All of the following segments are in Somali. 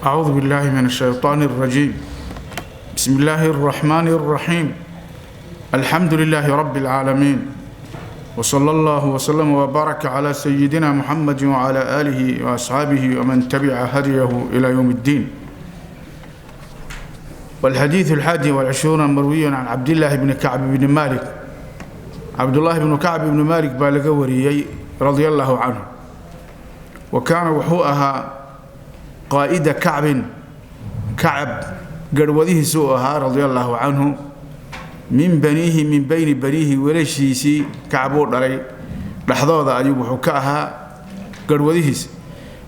أعوذ بالله من الشيطان الرجيم. بسم الله الرحمن الرحيم. الحمد لله رب العالمين، وصلى الله وسلم وبارك على سيدنا محمد وعلى آله وأصحابه ومن تبع هديه إلى يوم الدين. والحديث 21 مروي عن عبد الله بن كعب بن مالك. عبد الله بن كعب بن مالك بالغوريي رضي الله عنه، وكان وحوءها قائد كعب، كعب قروده سوءها رضي الله عنه، من بنيه من بين بنيه ولشيسي كعبو دلay dhaxdooda ayuu wuxuu ka ahaa garwadihiis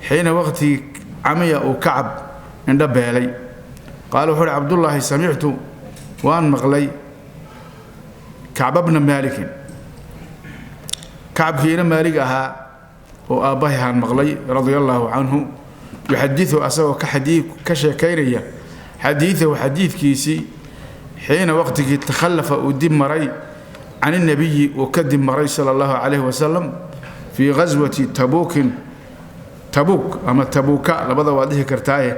xiina waqti camiya uu Kacab indha beelay. Qaal wuxuu Cabdullaahi: samictu, waan maqlay, Kacb bna Maalik, Kacabkiina Maalig ahaa oo aabbahay haan maqlay radia allahu canhu, yuxadiu, asagoo ka xadii ka sheekaynaya, xadiidahu, xadiidkiisii, xiina waqtigii takhallafa, uu dib maray, can inabiyi, uu ka dib maray, sala allahu calayhi wasalam, fii ghaswati Tabuukin, Tabuuk ama Tabuuka labada waad dhihi kartaaye,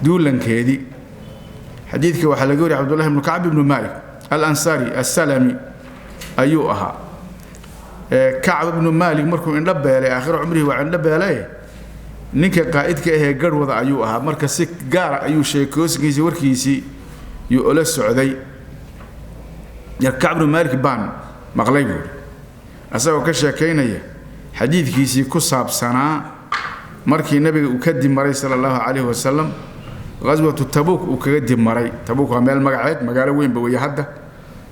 duulankeedii. Xadiidka waxaa laga wariyay Cabdullahi ibnu Kacb ibnu Maalik Alansaari Assalami ayuu ahaa. Kacb ibnu Maalik markuu indho beelay aakhira cumrihii, waa indho beelay, ninka qaa'idka ahee garhwada ayuu ahaa. Marka si gaara ayuu sheekoosinkiisii warkiisii yuu ula socday. Kacb ibnu Maalik baan maqlay buuri asagoo ka sheekaynaya xadiidkiisii ku saabsanaa markii nabiga uu ka dib maray sala allahu calayhi wasalam ghaswatu Tabuuk uu kaga dib maray. Tabuuk waa meel magaceed, magaalo weynba weeye hadda,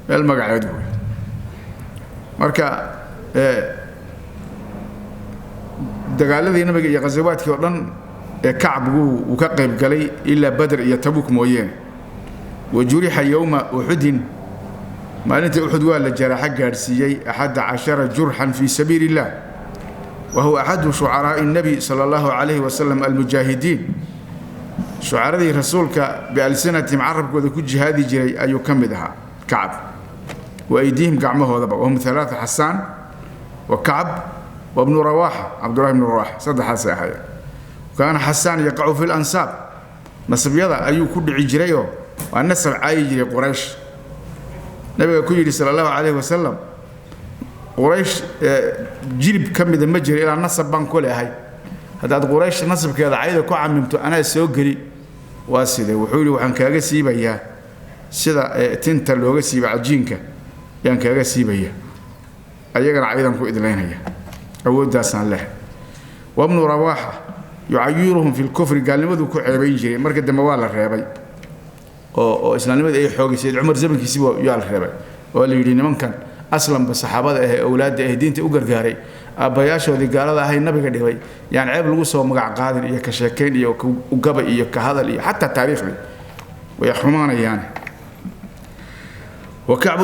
meel magaceed wey. Marka dagaaladii nabiga iyo ghasawaadkii oo dhan ee Kacb uu ka qayb galay ilaa Badr iyo Tabuuk mooyeene. Wa jurixa yowma Uxudin, maalintii Uxud waa la jaraaxo gaadhsiiyey, 11 jurxan fii sabiili illah. Wa huwa axadu shucaraa'i الnabi sala allahu calayhi wasalam almujaahidiin, shucaradii rasuulka bialsinatihim, carabkooda ku jihaadi jiray ayuu ka mid ahaa Kacab, wa aydiihim, gacmahoodaba. Wahum alaaa: Xasaan wa Kacab wa bnu Rawaaxa, Cabdullahi bnu Rawaxa, saddexaasay ahaayeen. Kaana Xasaan yaqacu fi lansaab, nasabyada ayuu ku dhici jirayoo waa nasab caayi jiray Quraysh. Nabiga ku yidhi sala allahu calayhi wasalam: Quraysh jilib ka mida ma jiro ilaa nasab baan ku leehay, haddaad Quraysh nasabkeeda cayda ku camimto anaa soo geli. Waa sidee? Wuxuu yidhi: waxaan kaaga siibayaa sida tinta looga siiba cajiinka yaan kaaga siibaya, ayagana caydan ku idlaynaya, awooddaasaan leh. Wabnu Rawaaxa yucayiruhum fi lkufri, gaalnimaduu ku ceebayn jiray. Marka dambe waa la reebay oo islaamnimadii ay xoogaysay Cumar zamankiisiiba yaa la reebay oo la yidhi nimankan aslanba saxaabada ahee owlaadda ah diinta u gargaaray, aabbayaashoodii gaalada ahay nabiga dhibay, yaan ceeb lagu soo magac qaadin iyo ka sheekayn iyo ugaba iyo ka hadal iyo xataa taariikhdii way xumaanayaan. Wa Kacbu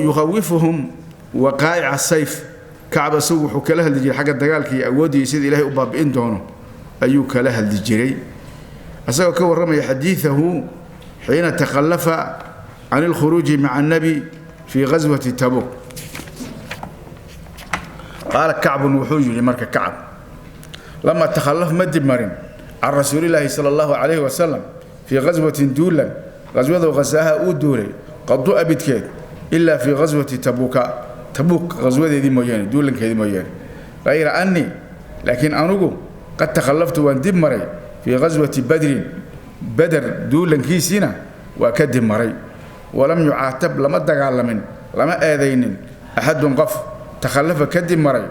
yukhawifuhum waqaa'ica sayf, Kacb isagu wuxuu kala hadli jiray xagga dagaalka iyo awooddiiyo sida Ilaahay u baabi'in doono ayuu kala hadli jiray. Isagoo ka warramaya xadiidahu xiina takhallafa can ilkhuruuji maca annabi fii ghaswati Tabuuk, qaala Kacbun, wuxuu yidhi marka Kacab: lama takhallaf, ma dib marin, can rasuulillaahi sala allahu calayhi wasalam fii ghaswatin, duulan, ghaswadu ghasaaha uu duulay, qadu abidkeed, ilaa fii ghaswati Tabuuka, Tabuuk ghaswadeedii mooyaane, duulankeedii mooyaane. Hayra anni, laakiin anugu, qad takhallaftu, waan dib maray, fii ghaswati Badrin, Beder duulankiisiina waa ka dib maray. Walam yucaatab, lama dagaalamin, lama eedaynin, axadun, qof, takhallafa, ka dib maray,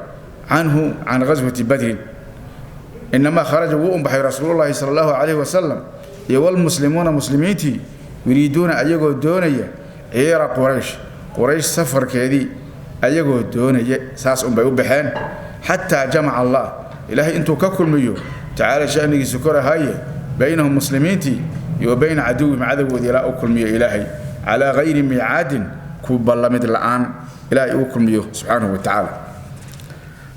canhu, can ghaswati Badrin. Inamaa kharaja, wuu unbaxay, rasuulullaahi sala allahu calayhi wasalam iyo walmuslimuuna, muslimiintii, yuriiduuna, ayagoo doonaya, ciira Quraysh, Quraysh safarkeedii ayagoo doonaya, saas unbay u baxeen. Xataa jamaca allah, Ilaahay intuu ka kulmiyo, tacaala sha'nigiisu kor ahaaye, baynahum, muslimiintii, iyo wa bayna caduwihim, cadowgoodii ilaa u kulmiyo Ilaahay, calaa hayri miicaadin, ku ballamid la'aan Ilaahay uu kulmiyo subxaanahu wa tacaala.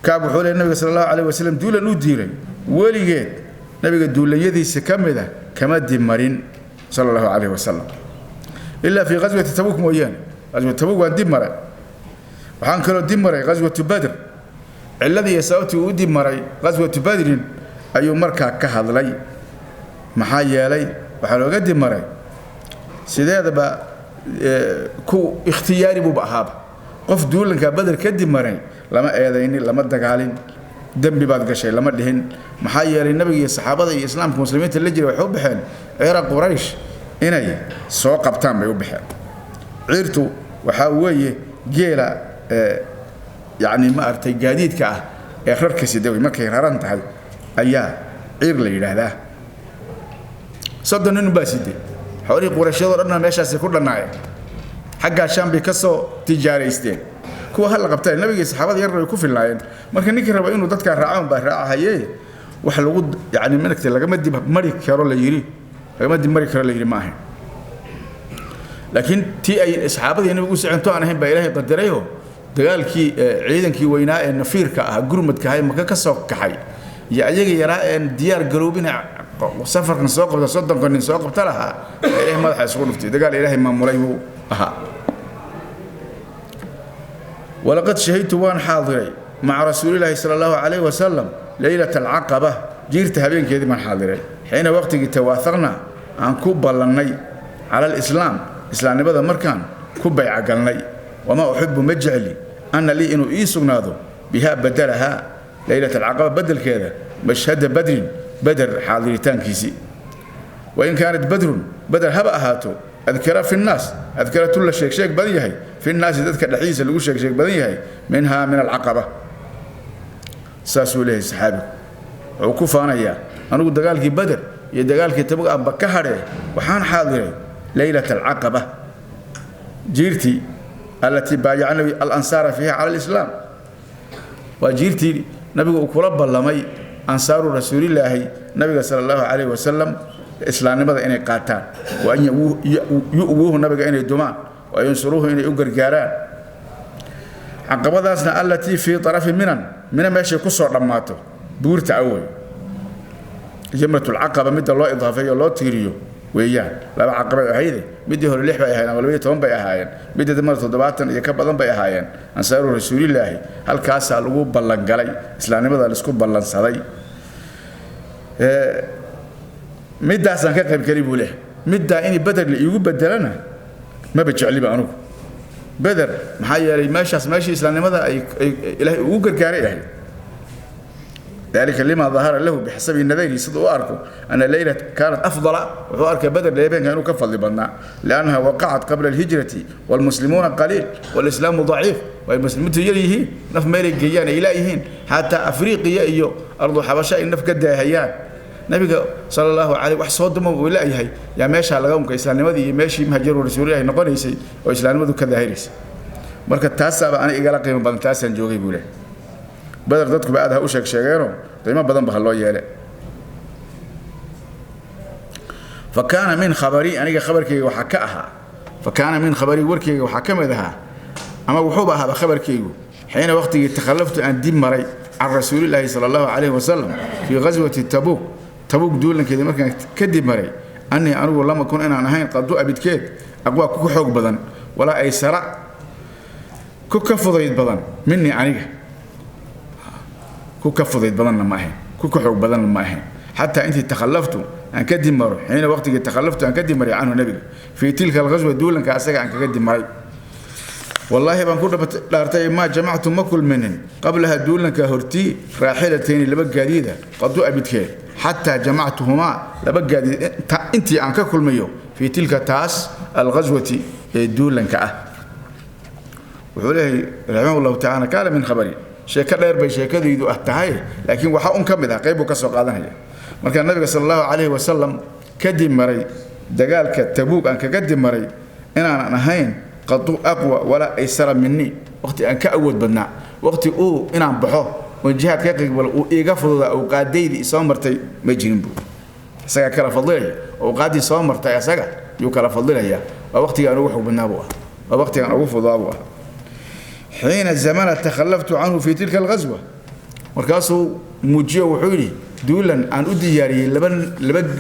Kacab wuxuu leey nabiga sala allahu calayh wasalam duulan u diiray weligeed nabiga duulanyadiisa ka mid ah kama dib marin sala allahu calayhi wasalam ilaa fii ghaswati Tabuuk mooyaane. Ghaswati Tabuuk waan dib maray, waxaan kaloo dib maray ghaswatu Badr. Cilladii iyo sababtii uu u dib maray ghaswatu Badrin ayuu markaa ka hadlay. Maxaa yeelay waxaa looga dib maray sideedaba ku ikhtiyaari buuba ahaaba. Qof duulanka Badar kadib maray lama eedaynin, lama dagaalin, dembi baad gashay lama dhihin. Maxaa yeelay nabiga iyo saxaabada iyo islaamka muslimiinta la jiray waxay u baxeen ciira Quraysh inay soo qabtaan bay u baxeen. Ciirtu waxaa weeye geela yacni ma aragtay gaadiidka ah ee rarka sida wey, markay raran tahay ayaa ciir la yidhaahdaa. 30 nin baa siday xoolihii Qurayshadoo dhanna meeshaasi ku dhannaayeen, xaggaa Shaam bay ka soo tijaaraysteen. Kuwa ha la qabtay nabiga iyo saxaabada yarna way ku filnaayeen. Marka ninkii raba inuu dadkaa raaco baa raacahaye, wax lagu yacni managtay lagama dib mari karo la yidhi, lagama dib mari karo la yidhi ma ahayn. Laakiin tii ay saxaabadii nabigu u soconto aan ahayn baa Ilaahay qadarayoo dagaalkii ciidankii weynaa ee nafiirka ahaa, gurmadka ahaa, Maka ka soo kaxay iyo ayaga yaraa een diyaar garoobina safarkan soo qabta, 30ka nin soo qabta lahaa, Ilaahay madaxa isugu dhuftay. Dagaal Ilaahay maamulay buu ahaa. Walaqad shahidtu waan xaadiray maca rasuulilaahi sala allahu calayhi wasalam leylata alcaqaba, jiirta habeenkeedii baan xaadiray, xiina waqtigii tawaahaqna aan ku ballannay cala alislaam, islaamnimada markaan ku baycagalnay. Wamaa uxibu ma jecli anna lii inuu ii sugnaado bihaa badalahaa, leylat alcaqaba bedelkeeda, mashhada Badrin, Bader xaadiritaankiisii. Wain kaanat Badrun, Bader haba ahaato, adkara fi nnaas, adkaratu la sheegsheeg badan yahay, fi nnaasi dadka dhexdiisa lagu sheegsheeg badan yahay, minhaa min alcaqaba. Saasuu leeyahay saxaabigu, wuxuu ku faanayaa anigu dagaalkii Bader iyo dagaalkii Tabug aanba ka hadhee, waxaan xaadiray leylat alcaqaba, jiirtii allatii baayaca nabi alansaara fiiha cala alislaam. Waa jiirtii nabigu uu kula ballamay ansaaru rasuulilaahi nabiga sala allahu calayhi wasalam islaamnimada inay qaataan, wa an yu'wuuhu nabiga inay dumaan, wa yansuruuhu inay u gargaaraan. Caqabadaasna allatii fii tarafi Minan, Mina meeshay ku soo dhammaato buurta awey, jamratulcaqaba midda loo idaafeeyo loo tiiriyo weeyaan. Laba caqabay ahayde, midii hore 6 bay ahaayeen ama 12 bay ahaayeen, midda dambena 70 iyo ka badan bay ahaayeen. Ansaaru rasuulilaahi halkaasaa lagu ballangalay, islaamnimada laisku ballansaday. Middaasaan ka qayb galay buu leh. Middaa inay Beder la iigu bedelana maba jecliba anugu Beder, maxaa yeelay meeshaas meeshii islaamnimada ay Ilaahay ugu gargaaray ahayd. ذلك لما ظهر له بحسب النذير صدق أركو أن الليلة كانت أفضل، وهو أركى بدر ليبين كانوا كفضل بنا لأنها وقعت قبل الهجرة والمسلمون قليل والإسلام ضعيف، والمسلمون يليه نف ميري جيان إلهيهن حتى أفريقيا إيو أرض حبشة نف قد هيان. نبي صلى الله عليه وسلم دم ولايهي يا ماشي على قومك إسلام مدي ماشي مهجر رسول الله نقول وإسلام مدو كذا هيرس. مركز تاسع أنا إقرأ قيمة بدن تاسع جوغي بوله Badar dadku ba aad ha u sheeg sheegeenoo qiimo badan ba ha loo yeele. Fa kaana min khabari, aniga khabarkayga waxaa ka ahaa, fa kaana min khabari warkayga waxaa ka mid ahaa, ama wuxuuba ahaaba khabarkaygu, xiina waqtigii takhallaftu aan dib maray can rasuulilaahi sala allahu calayhi wasalam fii ghaswati Tabuuk, Tabuuk duulankeedii markaan kadib maray, annii anigu lama kun inaan ahayn qadu abidkeed aqwaa ku xoog badan walaa aysara ku ka fudayd badan minii aniga, ku ka fudayd badanna ma ahayn, ku ka xoog badanna ma ahayn, xataa intii takhallaftu aan ka dib maro, xiina waqtigii takhallaftu aan ka dib maray canhu nabiga fii tilka alghaswa, duulanka asaga aan kaga dib maray. Wallaahi baan ku dhaartay maa jamactu ma kulminin qablaha duulanka hortii raaxilatayni laba gaadiida qadu abidkeed, xataa jamactuhumaa laba gaadiid intii aan ka kulmayo fii tilka taas alghaswati ee duulanka ah. Wuxuu leeyahay raximah allahu tacaala kaana min khabari, sheeko dheer bay sheekadaydu ah tahay, laakiin waxa un ka mid ah qayb buu ka soo qaadanaya. Marka nabiga sala allahu calayhi wasalam kadib maray dagaalka Tabuug aan kaga dib maray inaanan ahayn qadu aqwa walaa aysara minii, waqti aan ka awood badnaa, waqti uu inaan baxo oon jihaad ka qaybgalo uu iiga fududaa awqaadaydii soo martay ma jirin buu isagaa kala fadilaya. Awqaaddii soo martay asaga yuu kala fadilaya. Waa waqtiga aan ugu xog badnaa buu ah, waa waqtigaan ugu fududaa buu ah, xiina zamana takhallaftu canhu fii tilka alghaswa. Markaasuu muujiyo wuxuu yidhi duulan aan u diyaariyey laba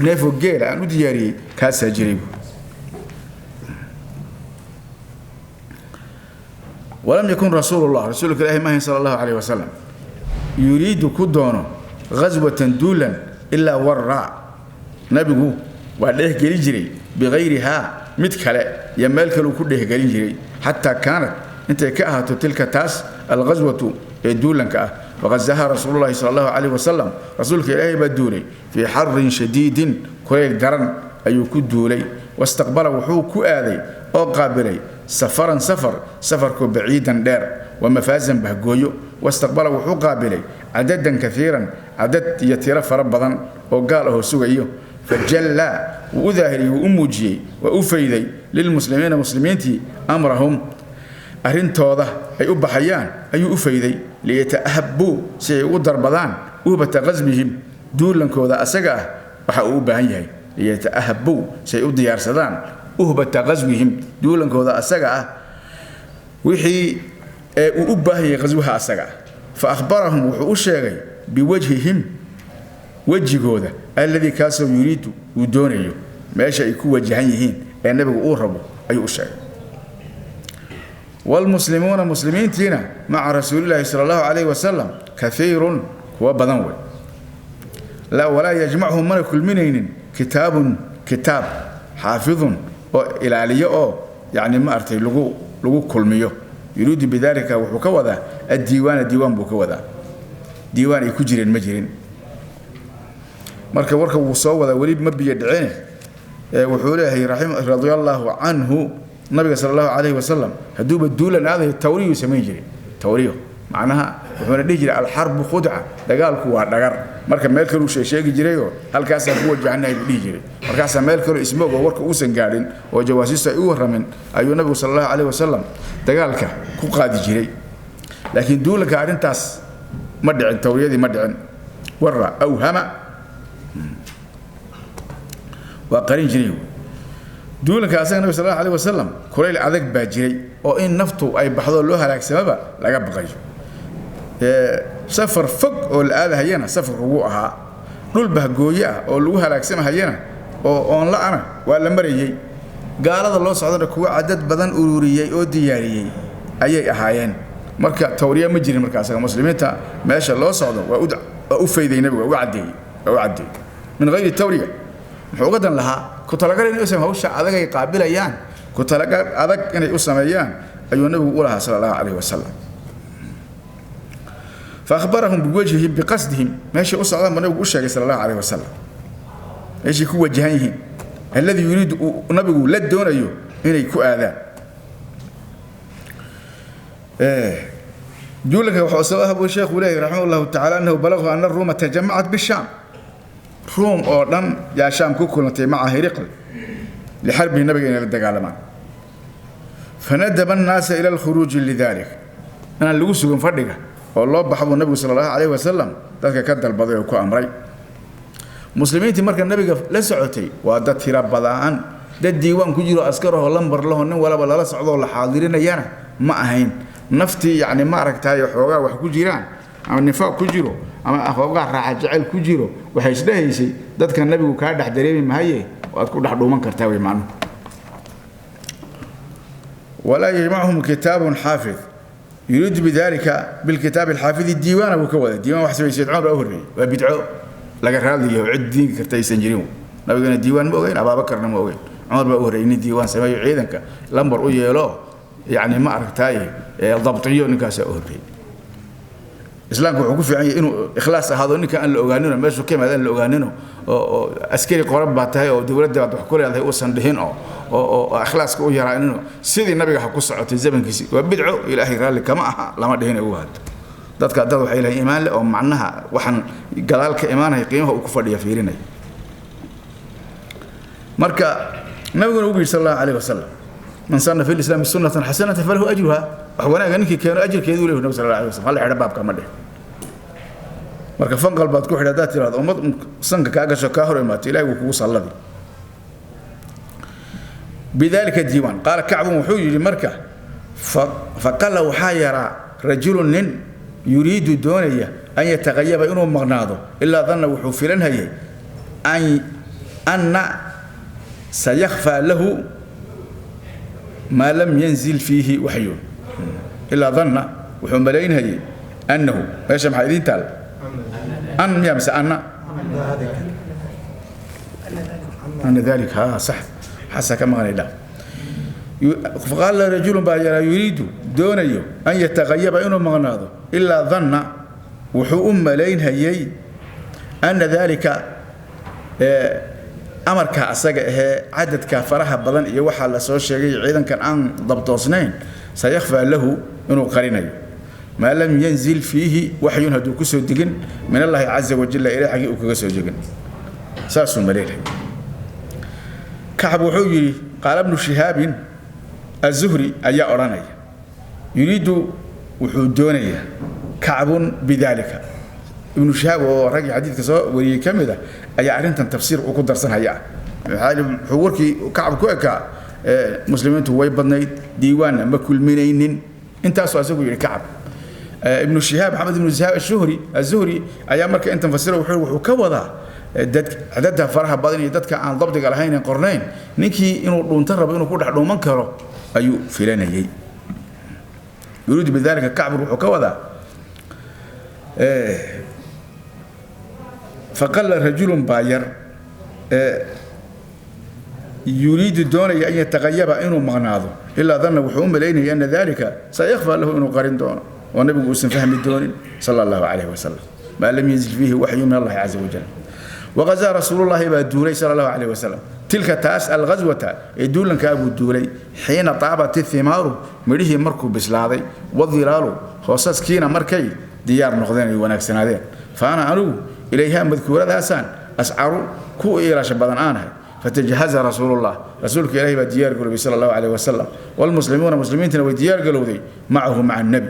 neefoo geela aan u diyaariyey kaasaa jiray buu. Walam yakun rasuulullah, rasuulka Ilaahi maahayn sala allahu calayhi wasalam yuriidu ku doono ghaswatan duulan ilaa warraa Nabigu waa dheehgelin jiray bikayrihaa mid kale iyo meel kaleu ku dheehgelin jiray, xataa kaanat intay ka ahaato tilka taas alghaswatu ee duulanka ah. Faqazaha rasuululahi sala allahu calayh wasalam, rasuulka ilaahay baa duulay fii xarin shadiidin, kulayl daran ayuu ku duulay. Wastaqbala wuxuu ku aaday oo qaabilay safaran safar, safarkoo baciidan dheer, wa mafaasan bahgooyo. Wastaqbala wuxuu qaabilay cadadan kaiiran, cadad iyo tiro fara badan oo gaal ahoo sugayo. Fajallaa wuu u daahiriyey, wuu u muujiyey, waa u fayday lilmuslimiina muslimiintii amrahum, arrintooda ay u baxayaan ayuu u fayday, liyata'ahabuu si ay ugu darbadaan uhbata qasbihim, duulankooda asaga ah waxa uu u baahan yahay. Liyata'ahabuu si ay u diyaarsadaan uhbata qaswihim, duulankooda asaga ah wixii ee uu u baahan yahay qaswaha asaga ah. Fa akhbarahum wuxuu u sheegay biwajhihim, wejigooda, alladii kaasoo yuriidu uu doonayo, meesha ay ku wajahan yihiin ee nabigu uu rabo ayuu u sheegay. Waalmuslimuuna muslimiintiina maca rasuulilaahi sala allahu calayhi wasalam kaiirun, kuwa badan wey. Walaa yajmacuhum mana kulminaynin kitaabun kitaab xaafidun oo ilaaliyo oo yacni ma artay lagu kulmiyo. Yuriidu bidaalika wuxuu ka wadaa addiiwaana, diiwaan buu ka wadaa, diiwaan ay ku jireen ma jirin. Marka warka wuu soo wadaa, weli ma biyo dhicine. Wuxuu leeyahay radia allaahu canhu, nabiga sala allahu calayhi wasalam hadduuba duulan aadayo tawriyuu samayn jiray. Tawriyo macnaha wuxuuna dhihi jiray alxarbu khudca, dagaalku waa dhagar. Marka meel kaluu sheegi jirayoo halkaasaan ku wajahanahay buu dhihi jiray. Markaasaa meel kaloo ismoog oo warka uusan gaadhin oo jawaasiistu ay u warramin ayuu nabigu sala allahu calayhi wasalam dagaalka ku qaadi jiray. Laakiin duulanka arrintaas ma dhicin, tawriyadii ma dhicin. Warra awhama waa qarin jiray duulanka asaga nabi sal allahu alayh wasalam. Kulayl adag baa jiray oo in naftu ay baxdo loo halaagsamaba laga baqayo. Safar fog oo la aadahayana safarku wuu ahaa, dhul bahgooye ah oo lagu halaagsamahayana oo oonla-ana waa la marayey. Gaalada loo socdana kuwa cadad badan ururiyey oo diyaariyey ayay ahaayeen. Marka tawriya ma jirin. Marka asaga muslimiinta meesha loo socdo waa u fayday nabigu, waa u caddeeyey, waa u caddeeyey min hayri tawriya. Muxuu uga dan lahaa? Ku talagal inay u sameeyaan hawsha adag ay qaabilayaan, ku talagal adag inay u sameeyaan ayuu nabigu u lahaa sala allahu calayhi wasalam. Faahbarahum biwajhihim biqasdihim, meeshay u socdaan buu nabigu u sheegay sala allahu calayhi wasalam, meeshay ku wajahan yihiin, alladii yuriidu uu nabigu la doonayo inay ku aadaan. Duulanka wuxuu soo ah buu sheekhu leeyahay raximah allahu tacaala annahu balaghu ana ruuma tajamacat bishaam, ruum oo dhan yaa shaam ku kulantay maca hiriql lixarbihi, nabiga inay la dagaalamaan. Fanadaba annaasa ila alkhuruuji lidalik, inaan lagu sugin fadhiga oo loo baxa buu nabigu sala allahu calayhi wasalam dadka ka dalbaday oo ku amray. Muslimiintii marka nabiga la socotay waa dad tiro badaan, dad diiwaan ku jiro askarahoo lambar laho nin walaba lala socdoo la xaadirinayana ma ahayn. Naftii yacni ma aragtaay xoogaa wax ku jiraan ama nifaaq ku jiro ama xoogaa raaxa jecel ku jiro, waxay isdhehaysay dadka nabigu kaa dhex dareemi mahaye, waad ku dhex dhuuman kartaa wey macnuhu. Walaa yajmacuhum kitaabun xaafid, yuriidu bidalika bilkitaabi alxaafidi diiwaana buu ka waday. Diiwaan wax sameeyey Sayyid Cumar baa u horreeyey, waa bidco laga raadliyo cid diinka karta aysan jirin. Nabigana diiwaan ma ogeyn, Abaabakarna ma ogeyn, Cumar baa u horreeyey nin diiwaan sameeyo, ciidanka lambar u yeelo, yacni ma aragtaaye dabtiyo, ninkaasaa u horreeyey. Islaamku wuxuu ku fiican yahay inuu ikhlaas ahaado, ninka aan la ogaaninoo meeshuu ka yimaada aan la ogaaninoo oo askari qoran baa tahay oo dowladda baad wax ku leedahay uusan dhihin oo ikhlaaska u yaraaninoo sidii nabiga ha ku socotay zamankiisii. Waa bidco, ilaahay raalli kama aha lama dhihin. Ugu haddo dadka dad waxay leeyihiin iimaan leh oo macnaha waxaan gadaal ka imaanaya qiimaha uu ku fadhiya fiirinaya. Marka nabiguna ugu yidhi sal allahu calayhi wasalam, man sanna fi lislaami sunnatan xasanatan falahu ajruha, wax wanaaga ninkii keeno ajirkeedu leeyahay nabi sal allahu alayhi wasallam. Halla xidha baabka ma dheh. Marka fanqal baad ku xidha haddaad tiraahdo ummad sanka kaa gasho kaa hor imaato, ilahay wuu kugu salladi. Bidalika diiwaan qaala kacbun wuxuu yidhi marka faqala waxaa yaraa rajulun nin yuriidu doonaya an yataqayaba inuu maqnaado, ilaa danna wuxuu filanhayay anna sayakhfaa lahu maa lam yanzil fiihi waxyun. Ilaa danna wuxuu malaynhayay annahu, meesha maxaa idiin taal, an miya mise anna? Ana dalika ha sax xasa ka maqnay dha. Faqaala rajulun baa yaraa yuriidu doonayo an yataqayaba inuu maqnaado ilaa dhanna wuxuu u malaynhayay ana dalika amarka asaga ahee cadadka faraha badan iyo waxaa la soo sheegay ciidankan aan dabtoosnayn sayakhfaa lahu inuu qarinayo maa lam yanzil fiihi waxyun hadduu ku soo degin min allahi caza wajalla ilaah xaggii uu kaga soo degin saasuu malaynhayay. Kacab wuxuu yidhi qaala bnu shihaabin azuhri ayaa odhanaya yuriidu wuxuu doonayaa kacbun bidaalika. Ibnu shihaab oo raggii xadiidka soo wariyey ka mid ah ayaa arrintan tafsiir uu ku darsanhaya. Wuxuu warkii kacab ku ekaa muslimiintu way badnayd diiwaanna ma kulminaynin intaasuu asagu yidhi kacab. Ibnu shihaab maxamed ibnu shihaab azuhri ayaa marka intan fasira wuxuu ka wadaa dad cadadda faraha badan iyo dadka aan dabdiga lahayn ee qornayn ninkii inuu dhuunto rabo inuu ku dhex dhuuman karo ayuu filanayay. Yuriidu bidalika kacbun wuxuu ka wadaa faqalla rajulun baa yar yuriidu doonaya an yataqayaba inuu maqnaado ilaa danna wuxuu u malaynaya ana dalika sayakhfaa lahu inuu qarin doono oo nabigu uusan fahmi doonin sala allahu calayhi wasalam maa lam yanzil fiihi waxyu min allahi caza wajal. Waqazaa rasuulullahi baa duulay sala allahu calayhi wasalam tilka taas alghaswata ee duulankaa buu duulay xiina taabat ithimaaru midhihii markuu bislaaday wadilaalu hoosaskiina markay diyaar noqdeen ay wanaagsanaadeen. Fa ana anigu ilayha madkuuradaasaan ascaru ku iilasha badan aanahay. Fatajahaza rasuulullah rasuulka ilaahi baa diyaar galowday sala allahu calayhi wasalam walmuslimuuna muslimiintana way diyaar galowday macahu maca annabi.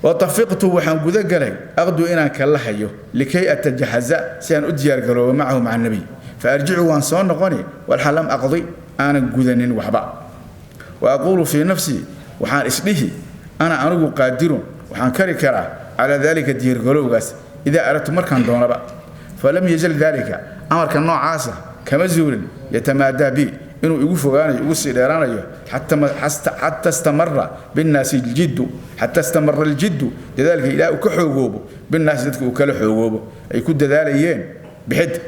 Watafiqtu waxaan guda galay aqdu inaan kala hayo likay atajahaza si aan u diyaar galoobo macahu maca annabi. Faarjicu waan soo noqoni walxa lam aqdi aanan gudanin waxba. Wa aquulu fii nafsii waxaan isdhihi ana anigu qaadirun waxaan kari karaa calaa dalika diyaargalowgaas idaa aradtu markaan doonaba. Falam yazal dalika amarka noocaasa kama zuulin yatamaadaa bi inuu igu fogaanayo igu sii dheeraanayo xata istamara binnaasi aljiddu xata istamara aljiddu dadaalka ilaa uu ka xoogoobo binnaasi dadka uu kala xoogoobo ay ku dadaalayeen bixid.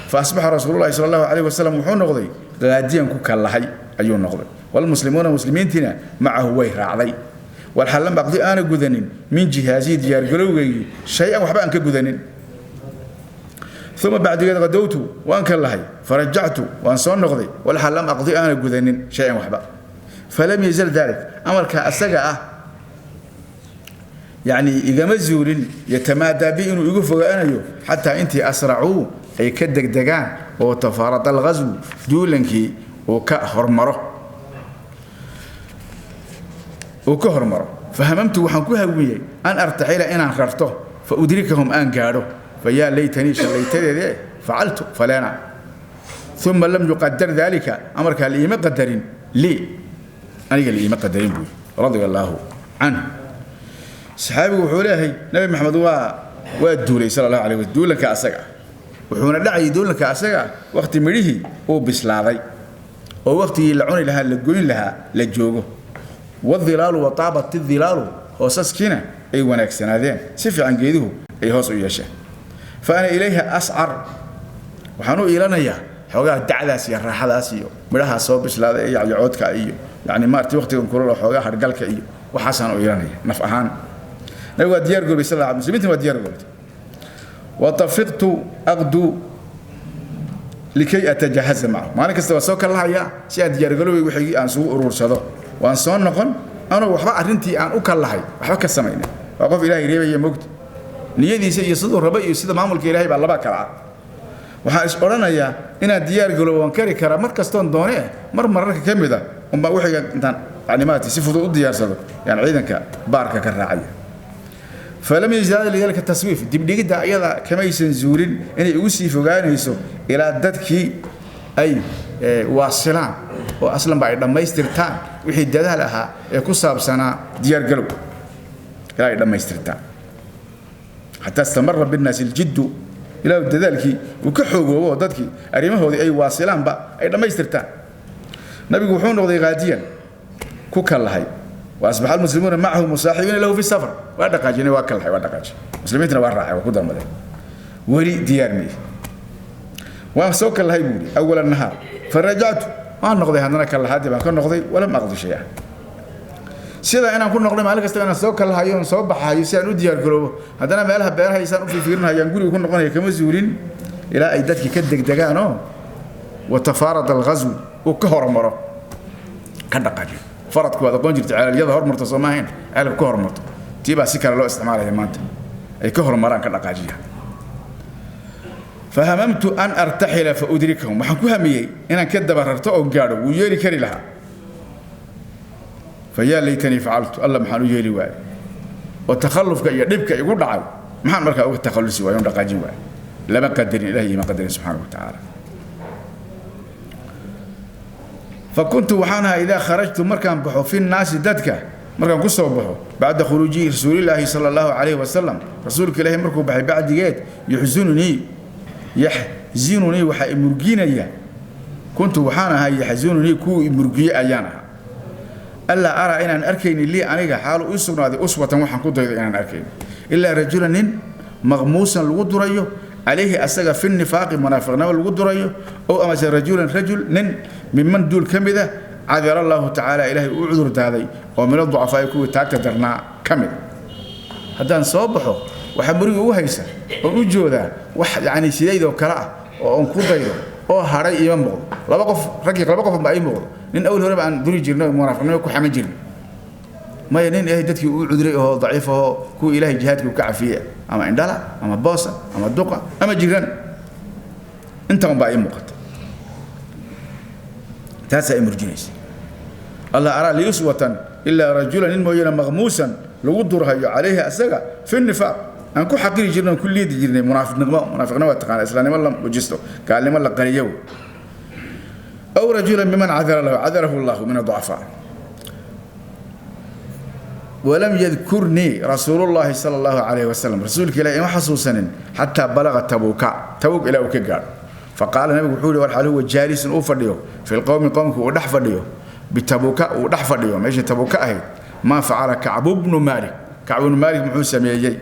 Fa asbaxa rasuululahi sala allahu calayhi wasalam wuxuu noqday qaadiyan ku kallahay ayuu noqday walmuslimuuna muslimiintiina macahu way raacday walxal lam aqdi aana gudanin min jihaazii diyaargalowgaygii shay-an waxba aan ka gudanin. Uma bacdigeed qadowtu waan ka lahay farajactu waan soo noqday walxal lam aqdi aana gudanin shay-an waxba. Falam yazal dalik amarka asaga ah yacni igama zuulin yatamaadaa bi inuu igu fogaanayo xataa intii asracuu ay ka degdegaan oo tafaarada alghaswu duulankii uu ka hormaro uu ka hormaro. Fahamamtu waxaan ku hawiyey an artaxila inaan rarto fa udrikahum aan gaadho fayaa laytanii shallaytadeedee facaltu faleena. Uma lam yuqadar dalika amarkaa liima qadarin lii aniga liima qadarin buu radia allaahu canhu. Saxaabigu wuxuu leeyahay nabi maxamed waa duulay sala allahu alayh wasallam duulanka asaga wuxuuna dhacayay duulanka asaga waqti midhihii uu bislaaday oo waqtigii la cuni lahaa la goyn lahaa la joogo wadilaalu wataabat idilaalu hoosaskiina ay wanaagsanaadeen si fiican geeduhu ay hoos u yeesheen. Fa ana ilayha ascar waxaan u iilanayaa xoogaa dacdaas iyo raaxadaas iyo midhahaa soo bislaaday ee yacyacoodka iyo yacni maaragtay waqtigan kulul oo xoogaa hargalka iyo waxaasaan u iilanaya naf ahaan. Nabigu waa diyaar garoobay sal muslimiintina waa diyaar garoobtay. Watafiqtu aqdu likay atajahaza macahu maalin kasta waa soo kallahayaa si aan diyaargaroobay wixii aan isugu uruursado waan soo noqon anoo waxba arrintii aan u kallahay waxba ka samaynay. Waa qof ilaahay reebaya mogta niyadiisa iyo siduu raba iyo sida maamulka ilaahay baa laba kala ah. Waxaan is odhanayaa inaan diyaar garoobo waan kari karaa mar kastoon doonee mar mararka ka mid a unbaa wixiga intaan yani maaragtay si fudud u diyaarsado yaan ciidanka baarka ka raacaya. Falam yazdaad lidalika taswiif dibdhigidda ayada kamaysan zuulin inay ugu sii fogaanayso ilaa dadkii ay waasilaan oo aslanba ay dhammaystirtaan wixii dadaal ahaa ee ku saabsanaa diyaargalow ilaa ay dhammaystirtaan. Xataa istamara binnaasi aljiddu ilaa dadaalkii uu ka xoogoobo oo dadkii arrimahoodii ay waasilaanba ay dhammaystirtaan. Nabigu wuxuu noqday qaadiyan ku kallahay wa asbaxa almuslimuuna macahu musaaxibiina lahu fi safar waa dhaqaajinay waa kallahay waa dhaqaajin muslimiintana waa raacay waa ku darmadeen weli diyaar miyi. Waan soo kallahay buuri awal nahaar, farajactu, waan noqday, haddana kallahaadii baan ka noqday, walam aqdi shay-a. Sida inaan ku noqday maalin kasta inaan soo kallahayo oon soo baxayo si aan u diyaar garoobo, haddana meelaha beeraha isaan u fiirfiirinayaan guriga ku noqonaya kama zuulin ilaa ay dadkii ka degdegaan oo watafaarad alghazw uu ka hormaro, ka dhaqaajiyo. Faradku waad aqoon jirta, ceelalyada hormarto soo maahayn, ceelka ka hormarto, tii baa si kale loo isticmaalaya maanta, ay ka hormaraan, ka dhaqaajiyaan. Fahamamtu an artaxila fa udrikahum, waxaan ku hamiyey inaan ka daba rarto oo gaadho, wuu yeeli kari lahaa. Fayaa laytanii facaltu, alla maxaan u yeeli waayey oo takhallufka iyo dhibka igu dhacay maxaan markaa uga takhallusi waayey oon dhaqaajin waayey? Lama qadarin, ilahi ima qadarin subxaanahu wa tacaala. Fakuntu waxaan ahaa idaa kharajtu markaan baxo fi nnaasi dadka markaan ku soo baxo bacda khuruuji rasuulillaahi sala allahu calayhi wasalam, rasuulka ilaahi markuu baxay bacdigeed, yuxsununii yaxzinunii waxaa imurginaya, kuntu waxaan ahaa yaxzununii kuwii imurgiye ayaan ahaa, allaa araa inaan arkaynin lii aniga xaalu ii sugnaaday uswatan waxaan ku daydo inaan arkaynin ilaa rajulan nin maqmuusan lagu durayo calayhi asaga fi nifaaqi munaafiqnimo lagu durayo, ow amase rajulan rajul nin miman duul ka mid ah cadara allahu tacaala ilaahay uu cudur daaday oo mina ducafaa'i kuwii taagta darnaa ka mid. Haddaan soo baxo waxaa muriga ugu haysa oon u joodaa wax yacni sidaydoo kale ah oo oon ku daydo oo hadhay iima muuqdo. Laba qof raggii laba qof baa ii muuqdo, nin awal horeba aan duri jirnay oo munaafiqnimo ku xaman jirnay, maya nin ilaahay dadkii uu cuduray oo daciif ahoo kuwa ilaahay jihaadka uu ka cafiyey, ama indhala ama boosa ama duqa ama jiran, intan baa ii muuqata, taasaa i murjinaysa. Allah araa lii uswatan ilaa rajulan nin mooyane maqmuusan lagu durhayo calayhi asaga fi nifaaq aan ku xaqiri jirnay oon ku liidi jirnay munaafiqnimo. Munaafiqnimo waa taqaana, islaamnimo la mujisto, gaalnimo la qariyo, aw rajulan miman cadara lahu cadarahu allahu min aducafaa. Walam yadkurnii rasuulullaahi sala allahu calayhi wasalam, rasuulka ilahi ima xasuusanin xataa balaga tabuuka, tabuuk ilaa uu ka gaadho. Faqaala nabigu wuxuu yihi walxaal huwa jaalisun uu fadhiyo fi lqowmi qowmka uu dhex fadhiyo bitabuuka uu dhex fadhiyo meeshii tabuuka ahayd, maa facala kacbu bnu maalik, kacbu bnu maalik muxuu sameeyey?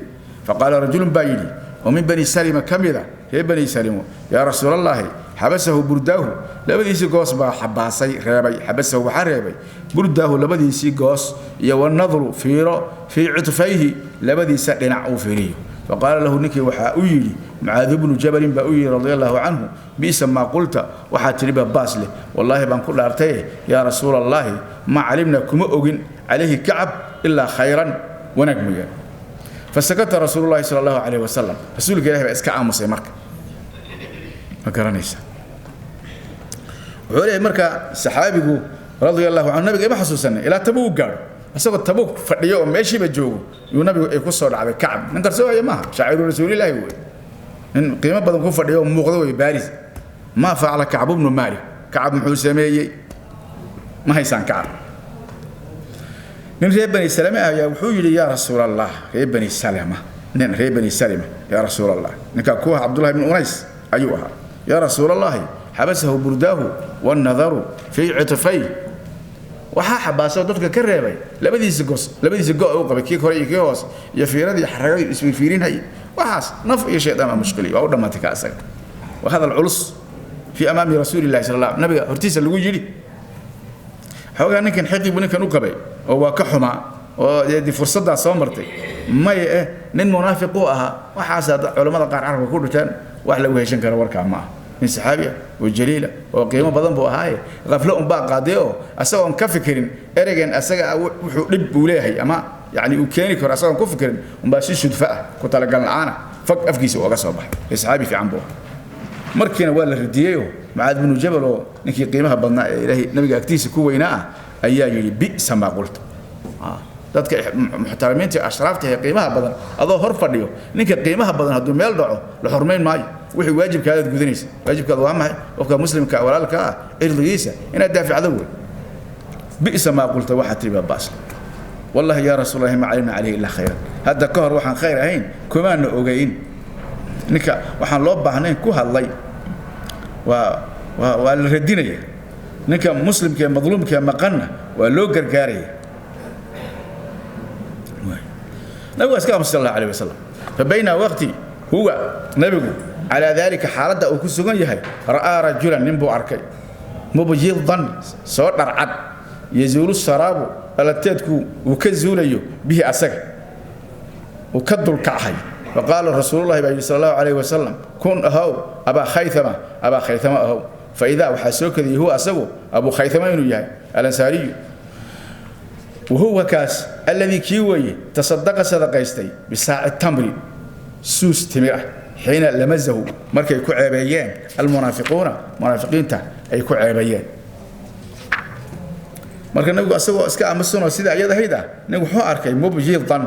Faqaala rajulun baa yidhi oo min bani salima ka mid a reer bani salimo, yaa rasuulallaahi xabasahu burdaahu, labadiisii goos baa xabaasay reebay, xabasahu waxaa reebay burdaahu labadiisii goos iyo wanadru fiiro fii cutfayhi labadiisa dhinac uu fiiriyo. Faqaala lahu ninkii waxaa u yidhi Mucaadu bnu Jabalin baa u yidhi radia allahu canhu, bi'sa maa qulta, waxaa tidhi baa baas leh, wallaahi baan ku dhaartaye yaa rasuula allaahi ma calimna kuma ogin calayhi kacab ilaa khayran wanaag mooyaane. Fasakata rasuulullahi sala allahu calayhi wasalam, rasuulka ilahi baa iska aamusay. Marka ma garanaysa wuxuu leeyahay marka saxaabigu radia allahu canhu, nabiga ima xasuusanay ilaa Tabuuk gaadho, isagoo Tabuuk fadhiyo oo meeshiiba joogo yuu nabigu ay ku soo dhacday Kacab. Nin qarsoogaya maaha, shaaciru rasuulilaahi wey, nin qiimo badan ku fadhiyo oo muuqdo wey baaris. Maa facala Kacbu bnu Maalik, Kacab muxuu sameeyey? Ma haysaan Kacab. Nin reer bani Salame ah ayaa wuxuu yidhi yaa rasuul allah, reer bani Salama, nin reer bani Salima, yaa rasuul allah, ninkaa ku aha Cabdullahi bnu Unays ayuu ahaa, yaa rasuul allahi xabasahu burdaahu wannadaru fii citfay, waxaa xabaasoo dadka ka reebay labadiisa gos, labadiisa go uu qabay, kii kore iyo kii hoose, iyo fiiradii xaragadii isfiirfiirinayay, waxaas naf iyo shaydaan baa mushkiliy, waa u dhammaatay ka asaga. Waa hadal culus fii amaami rasuulillahi sala allah, nabiga hortiisa lagu yidhi. Xoogaa ninkan xiqi buu ninkan u qabay oo waa ka xumaa oo dee fursaddaa soo martay, maya eh nin munaafiq uu ahaa, waxaas culammada qaar carabka ku dhinteen, wax lagu heshan karo warkaa ma aha. Nin saxaabi ah oo jaliila oo qiimo badan buu ahaaye, qaflo unbaa qaaday oo asagoon ka fikirin ereygan asaga wuxuu dhib uu leeyahay ama yacni uu keeni karo, asagoon ku fikirin unbaa si sudfa ah ku talagal la'aana fag afkiisa uga soo baxay. Ee saxaabi fiican buu ahaa. Markiina waa la radiyey oo Mucaad binu Jabal oo ninkii qiimaha badnaa ee ilaahay nabiga agtiisa ku weynaa ah ayaa yidhi bi'sa maa qulta. Dadka muxtarimiinta ashraafta ee qiimaha badan adoo hor fadhiyo, ninka qiimaha badan hadduu meel dhaco la xurmayn maayo, wixii waajibkaadaad gudanaysa. Waajibkaada waa maxay? Qofka muslimka walaalka ah cirdigiisa inaad daaficdo wey. Bi'sa maa qulta, waxaa tihi baa baas. Wallahi yaa rasuulallahi ma calimna calayhi ilaa khayran, hadda ka hor waxaan khayr ahayn kumaana ogeyn. Ninka waxaan loo baahnayn ku hadlay waa la radinaya, ninka muslimka ee madluumka ee maqanna waa loo gargaaraya. Nabigu waa iska aamusay sal allahu alayh wasalam. Fa bayna waqti huwa nabigu Calaa daalika xaaladda uu ku sugan yahay, ra'aa rajulan, nin buu arkay, mubyidan, soo dharcad, yazuulu saraabu, dhalateedku uu ka zuulayo, bihi asaga uu ka dulkacahay. Faqaala rasuululahi baa yidhi sal Allahu calayhi wasalam: kun, ahow, Abaa Khaythama, Abaa Khaythama ahow. Faidaa waxaa soo kadiyey huwa asagu Abuu Khaythama inuu yahay Alansaariyu, wahuwa kaas alladii kii weeye tasadaqa, sadaqaystay, bisaaci tamri, suus timir ah, xiina lamazahu, markay ku ceebeeyeen, almunaafiquuna, munaafiqiinta ay ku ceebeeyeen. Marka nabigu asagoo iska aamusanoo sida ayadahayd ah, nabigu wuxuu arkay mubyidan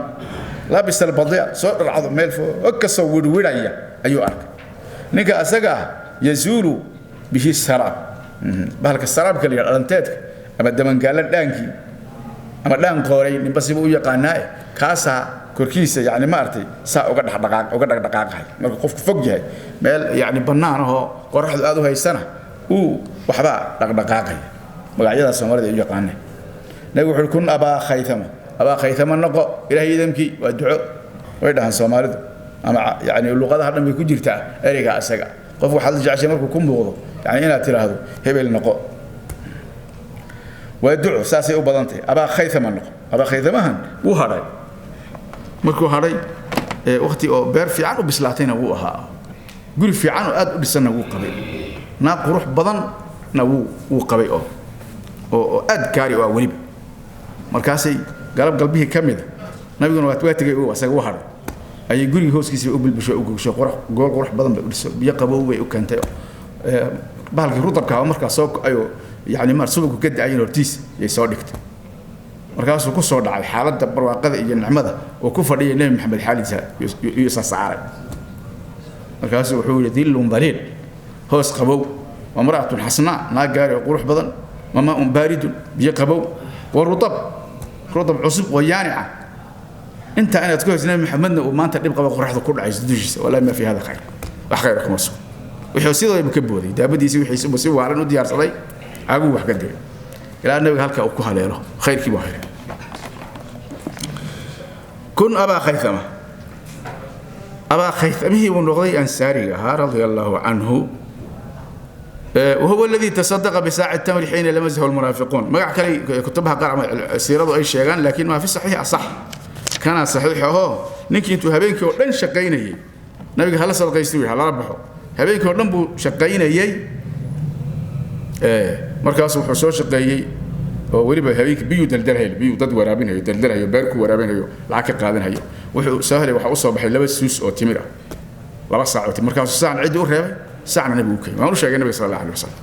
labis albadia, soo dharcado, meel fog ka soo wirwirhaya ayuu arkay ninka asaga ah. Yazuulu bihi saraab, bahalka saraabka la yidhaha, dhalanteedka ama damangaala dhaankii ama dhaan qooray, ninba siba u yaqaanaae, kaasaa korkiisa yani maaragtay saa uga dhaqdhaqaaq, uga dhaqdhaqaaqahay. Marka qofku fog yahay, meel yani bannaan ahoo qoraxdu aad u haysana, uu waxbaa dhaqdhaqaaqaya. Magacyadaas Soomaalida ay u yaqaaneen. Nabigu wuxuu: kun Abaa Khaythama, Abaa Khaythama noqo Ilaahay idamkii. Waa duco way dhahaan Soomaalidu ama yani luqadaha dhan bay ku jirtaa ereyga asaga. Qof waxaad la jeceshay markuu ku muuqdo, yani inaad tiraahdo hebel noqo, waa duco, saasay u badan tahay. Abaa Khaythama noqo. Abaa Khaythamahan wuu hadhay. Markuu hadhay, waqti oo beer fiican u bislaatayna wuu ahaa, guri fiican oo aad u dhisanna wuu qabay, naag qurux badanna wuu qabay oo aad gaari oo ah weliba. Markaasay galab galbihii ka mida, nabiguna waa tegay, asaga u hadhay, ayay gurigii hooskiisa u bilbisho, u gogsho, qurux gool qurux badan bay u dhiso, biyo qabow bay u keentay, bahalkii rutabka markaa soo go-ayoo yani maar subagu ka da-ayin hortiisa yay soo dhigtay. Markaasuu ku soo dhacay xaaladda barwaaqada iyo nicmada oo ku fadhiyay Nebi Maxamed xaaliisa iyo isa saaray. Markaasuu wuxuu yidhi: dillun daliil, hoos qabow, wamra'atun xasnaa, naag gaari oo qurux badan, wamaa-un baaridun, biyo qabow, wa rutab, rutab cusub oo yaanica, intaa inaad ku hayso, Nebi Maxamedna uu maanta dhib qaba, qoraxda ku dhacayso dushiisa, wallahi ma fi hada khayr, wax khayr kuma sugo. Wuxuu sidooba ka booday daabadiisi, wixiisuba si waalan u diyaarsaday, caguu wax ka diray ilaa nabiga halkaa uu ku haleelo. Khayrkii buu helay. Kun Abaa Khaythama. Abaa Khaythamihii buu noqday ansaariga ahaa radia Allahu canhu. وهو الذي تصدق بساعة التمر حين لمزه المنافقون. magac kale kutubaha qaar ama siiradu ay sheegaan, laakiin ma fi saxiix asax kana saxiix aho. Ninkii intuu habeenkii oo dhan shaqaynayay, nabiga hala sadaqaysto, hala baxo, habeenkii oo dhan buu shaqaynayay. Markaas wuxuu soo shaqeeyey oo weliba habeenkii biyuu daldalhayo, biyuu dad waraabinayo, daldalhayo, beer ku waraabinayo, lacag ka qaadanhayo. Wuxuu soo helay, waxaa u soo baxay 2 suus oo timir ah, 2 saac oo timir. Markaasuu saacna ciddii u reebay, saacna nabigu u keenay. Waan u sheegay nabiga sal Allah alay wasalam,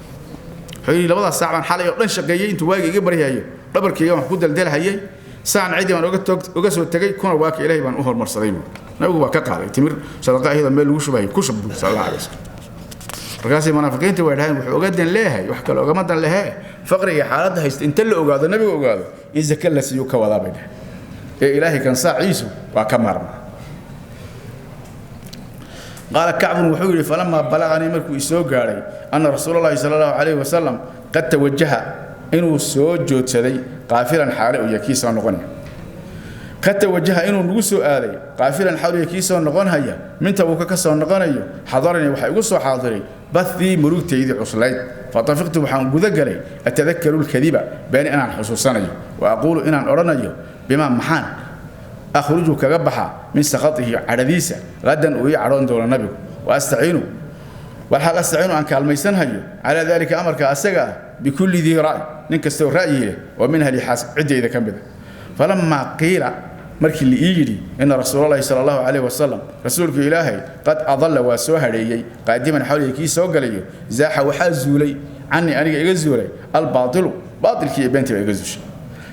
wuxuu yidhi: labadaas saac baan xalay oo dhan shaqeeyey, intuu waagi iga baryahayo dhabarkayga wax ku daldalhayay, saacna ciddii baan uga soo tegay, kuna waaka Ilaahay baan u hormarsaday buu. Nabigu waa ka qaaday timir sadaqa iyadoo meel lagu shubayo ku shub buu sal Allah alay wasalam. Markaasay munaafiqiinta way dhaheen: wuxuu uga dan leeyahay, wax kale ogama dan lehee, faqriga xaaladda haysta inta la ogaado, nabiga ogaado, in zaka la siiyo ka wadaa bay dhaheen, ee Ilaahay kan saaciisu waa ka maarmaa. Qaala Kacbun, wuxuu yidhi: falamaa balaganii, markuu isoo gaadhay, anna rasuula Allahi sala Allahu calayhi wasalam qad tawajaha, inuu soo joodsaday, qaafilan xaale u yahay kii soo noqonaya, qad tawajaha, inuu nagu soo aaday, qaafilan xaal u kii soo noqonhaya, min Tabuuka ka soo noqonayo, xadaranii, waxaa igu soo xaadiray, bathii, murugtaydii cuslayd. Fatafiqtu, waxaan guda galay, atadakaru lkadiba, been inaan xusuusanayo, wa aquulu, inaan odhanayo, bimaa, maxaan, akhruju, kaga baxa, min sakhatihi, cadhadiisa, hadan uu ii cadhoon doono nabigu, wa astaciinu, walxaal astaciinu, aan kaalmaysanhayo, calaa dalika, amarka asaga ah, bikulli dii ra'y, nin kastoo ra'yi leh oo min ahli xaas, ciddayda ka mid a. Falamaa qiila, markii la ii yidhi, ina rasuulalahi sala Allahu calayhi wasalam, rasuulku Ilaahay, qad adalla, waa soo hadheeyey, qaadiman xawliga kii soo galayo, zaaxa, waxaa zuulay, canii, aniga iga zuulay, albaatilu, baatilkii iyo beentii baa iga zuushay,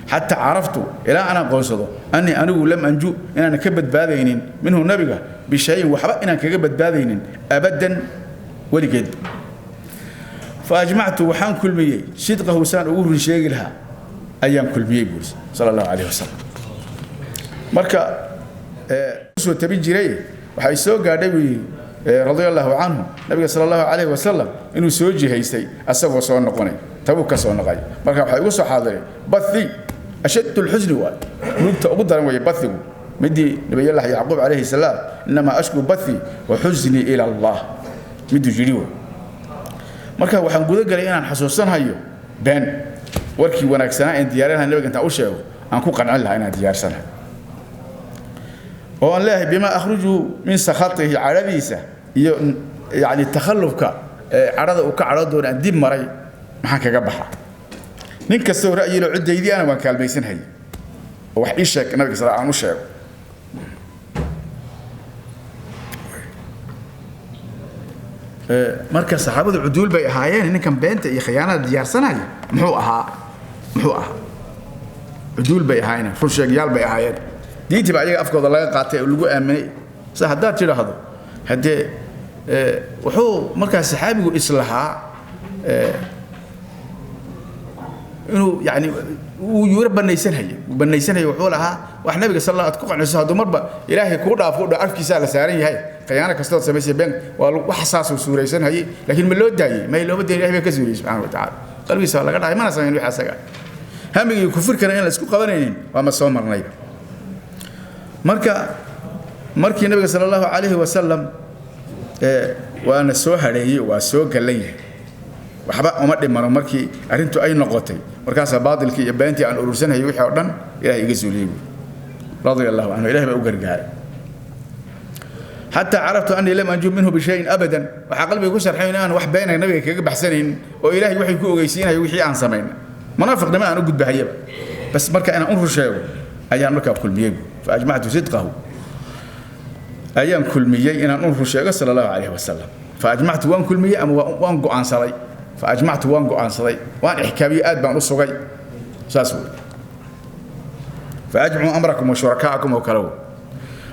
xataa caraftu, ilaa aan aqoonsado, annii anigu lam anju, inaanan ka badbaadaynin, minhu, nabiga, bishayin, waxba inaan kaga badbaadaynin, abaddan, weligeed. Fa ajmactu, waxaan kulmiyey, sidqahu, saan ugu run sheegi lahaa ayaan kulmiyey buuri sala Allahu calayhi wasalam. Marka soo tabin jiray, waxay soo gaadhay buu yidhi radia Allahu canhu, nabiga sala Allahu calayhi wasalam inuu soo jihaystay asagoo soo noqonay, Tabuu ka soo noqay. Marka waxaa igu soo xaadiray bathi, ashadd lxusni, waay murugta ugu daran weeye bathigu, midii nabiyullahi Yacquub calayhi salaam: innamaa ashku bathi wa xusnii ila Allah. Miduu yidhi wey. Marka waxaan guda galay inaan xasuusanhayo been warkii wanaagsanaa een diyaarin lahaa nabiga intaan u sheego aan ku qancin lahaa inaan diyaarsanahay oo aan leeyahay bimaa akhruju min sakhatihi, cadhadiisa iyo yani takhallufka cadhada uu ka cadho doono aan dib maray maxaan kaga baxa. Nin kastoo ra'yilo ciddaydii ana waan kaalmaysanhayay oo wax ii sheeg nabiga sal aan u sheego. Marka saxaabadu cuduul bay ahaayeen, ninkan beenta iyo khiyaanada diyaarsanaya muxuu ahaa? Muxuu ahaa? Cuduul bay ahaayeen, run sheegyaal bay ahaayeen. Diintii baa iyaga afkooda laga qaatay oo lagu aaminay. Sa haddaad tidhaahdo haddee wuxuu markaa saxaabigu islahaa inuu yani uu yuuro banaysanhaya, uu banaysanhaya. Wuxuu lahaa wax nabiga sal alla aad ku qanciso hadduu marba ilaahay kuu dhaafo dha afkiisaa la saaran yahay, khiyaano kastood samaysay been waa wax saasuu suuraysanhayay. Laakiin ma loo daayey? May, looma dayin. Ilahay baa ka suuriyey subxana wa tacaala, qalbigiisa waa laga dhacay, mana samayn wixii asaga. Hamiga iyo kufurkana in la isku qabanaynin waa ma soo marnay. Marka markii nabiga sala allahu calayhi wasalam waana soo hadheeyey, waa soo gallan yahay, waxba uma dhimano. Markii arrintu ay noqotay markaasaa baatilkii iyo beentii aan urursanayay wixii oo dhan ilahay iga zuuliyey buui, radia allahu canhu. Ilahay baa u gargaaray. Xataa caraftu annii lam anjub minhu bishayin abadan. Waxaa qalbiga ku sharxay in aan wax beenay nabiga kaga baxsanayn oo ilaahay waxay ku ogeysiinaya wixii aan samayn, munaafiqnimo aan u gudbahayaba. Bas marka inaan u rusheego ayaan markaa kulmiyey buui. Faajmactu sidqahu, ayaan kulmiyey inaan u rusheego sala allahu calayhi wasalam. Faajmactu waan kulmiyey ama waan go'aansaday. Faajmactu waan go'aansaday, waan ixkaamiyey, aad baan u sugay. Saas wey. Faajmacuu amrakum wa shurakaakum oo kale wey.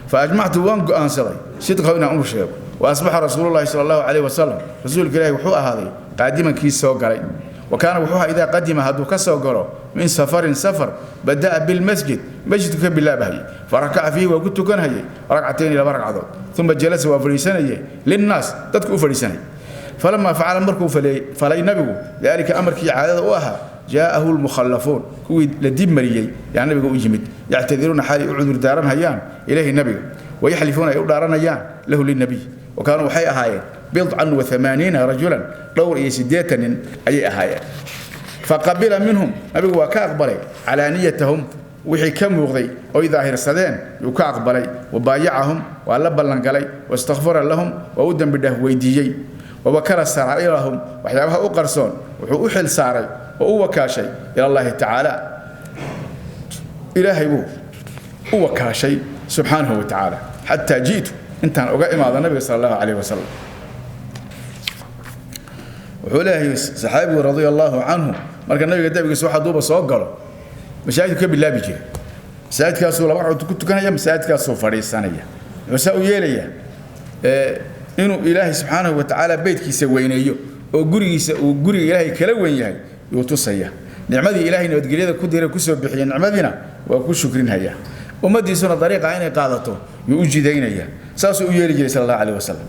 Faajmactu waan go'aansaday sidqahu inaan u sheego. Wa asbaxa rasuulullahi sala allahu calayhi wasalam, rasuulka ilaahi wuxuu ahaaday qaadiman kii soo galay. Wa kaana wuxuu ahaa idaa qadima hadduu ka soo galo min safarin safar, bada'a bilmasjid, masjidku ka bilaabahayay. Farakaca fiihi, waa ku tukanhayay ragcatayni, laba ragcadood. Uma jalasa, waa fadhiisanayay, linnaas, dadku u fadhiisanayay. Falamaa facala, markuu falay nabigu daalika amarkii caadada u ahaa, jaa'ahu lmukhallafuun, kuwii la dib mariyey yaa nabiga u yimid, yactadiruuna, xaalay u cudur daaranhayaan ilayhi nabiga, wayaxlifuuna, ay u dhaaranayaan lahu linabiy. Wa kaanuu waxay ahaayeen bidcan wa amaaniina rajulan, dhowr iyo siddeetan nin ayay ahaayeen. Faqabila minhum, nabigu waa ka aqbalay calaaniyatahum, wixii ka muuqday oy daahirsadeen yuu ka aqbalay. Wabaayacahum, waa la ballangalay. Wastakfara lahum, waa u dembi dhaaf weydiiyey. Wawakala saraa'irahum, waxyaabaha u qarsoon wuxuu u xil saaray oo u wakaashay ila allahi tacaala, ilaahay buu u wakaashay subxaanahu wa tacaala. Xataa ji'tu, intaan uga imaado nabiga sala allahu calayhi wasalam. Wuxuu leeyahay saxaabigu radia allahu canhu, marka nabiga dabigiisa waxa duuba soo galo masaajidku ka bilaabi jiray, masaajidkaasuu laba ragcadood ku tukanaya, masaajidkaasuu fadhiisanaya. Wuxuu saa u yeelayaa inuu ilaahay subxaanahu wa tacaala beydkiisa weyneeyo oo gurigiisa uu guriga ilaahay kala weyn yahay yuu tusaya. Nicmadii ilaahay nabadgelyada ku diray kusoo bixiyey, nicmadiina waa ku shukrinhaya. Ummaddiisuna dariiqa inay qaadato yuu u jidaynaya. Saasuu u yeeli jiray sala allahu calayhi wasalam.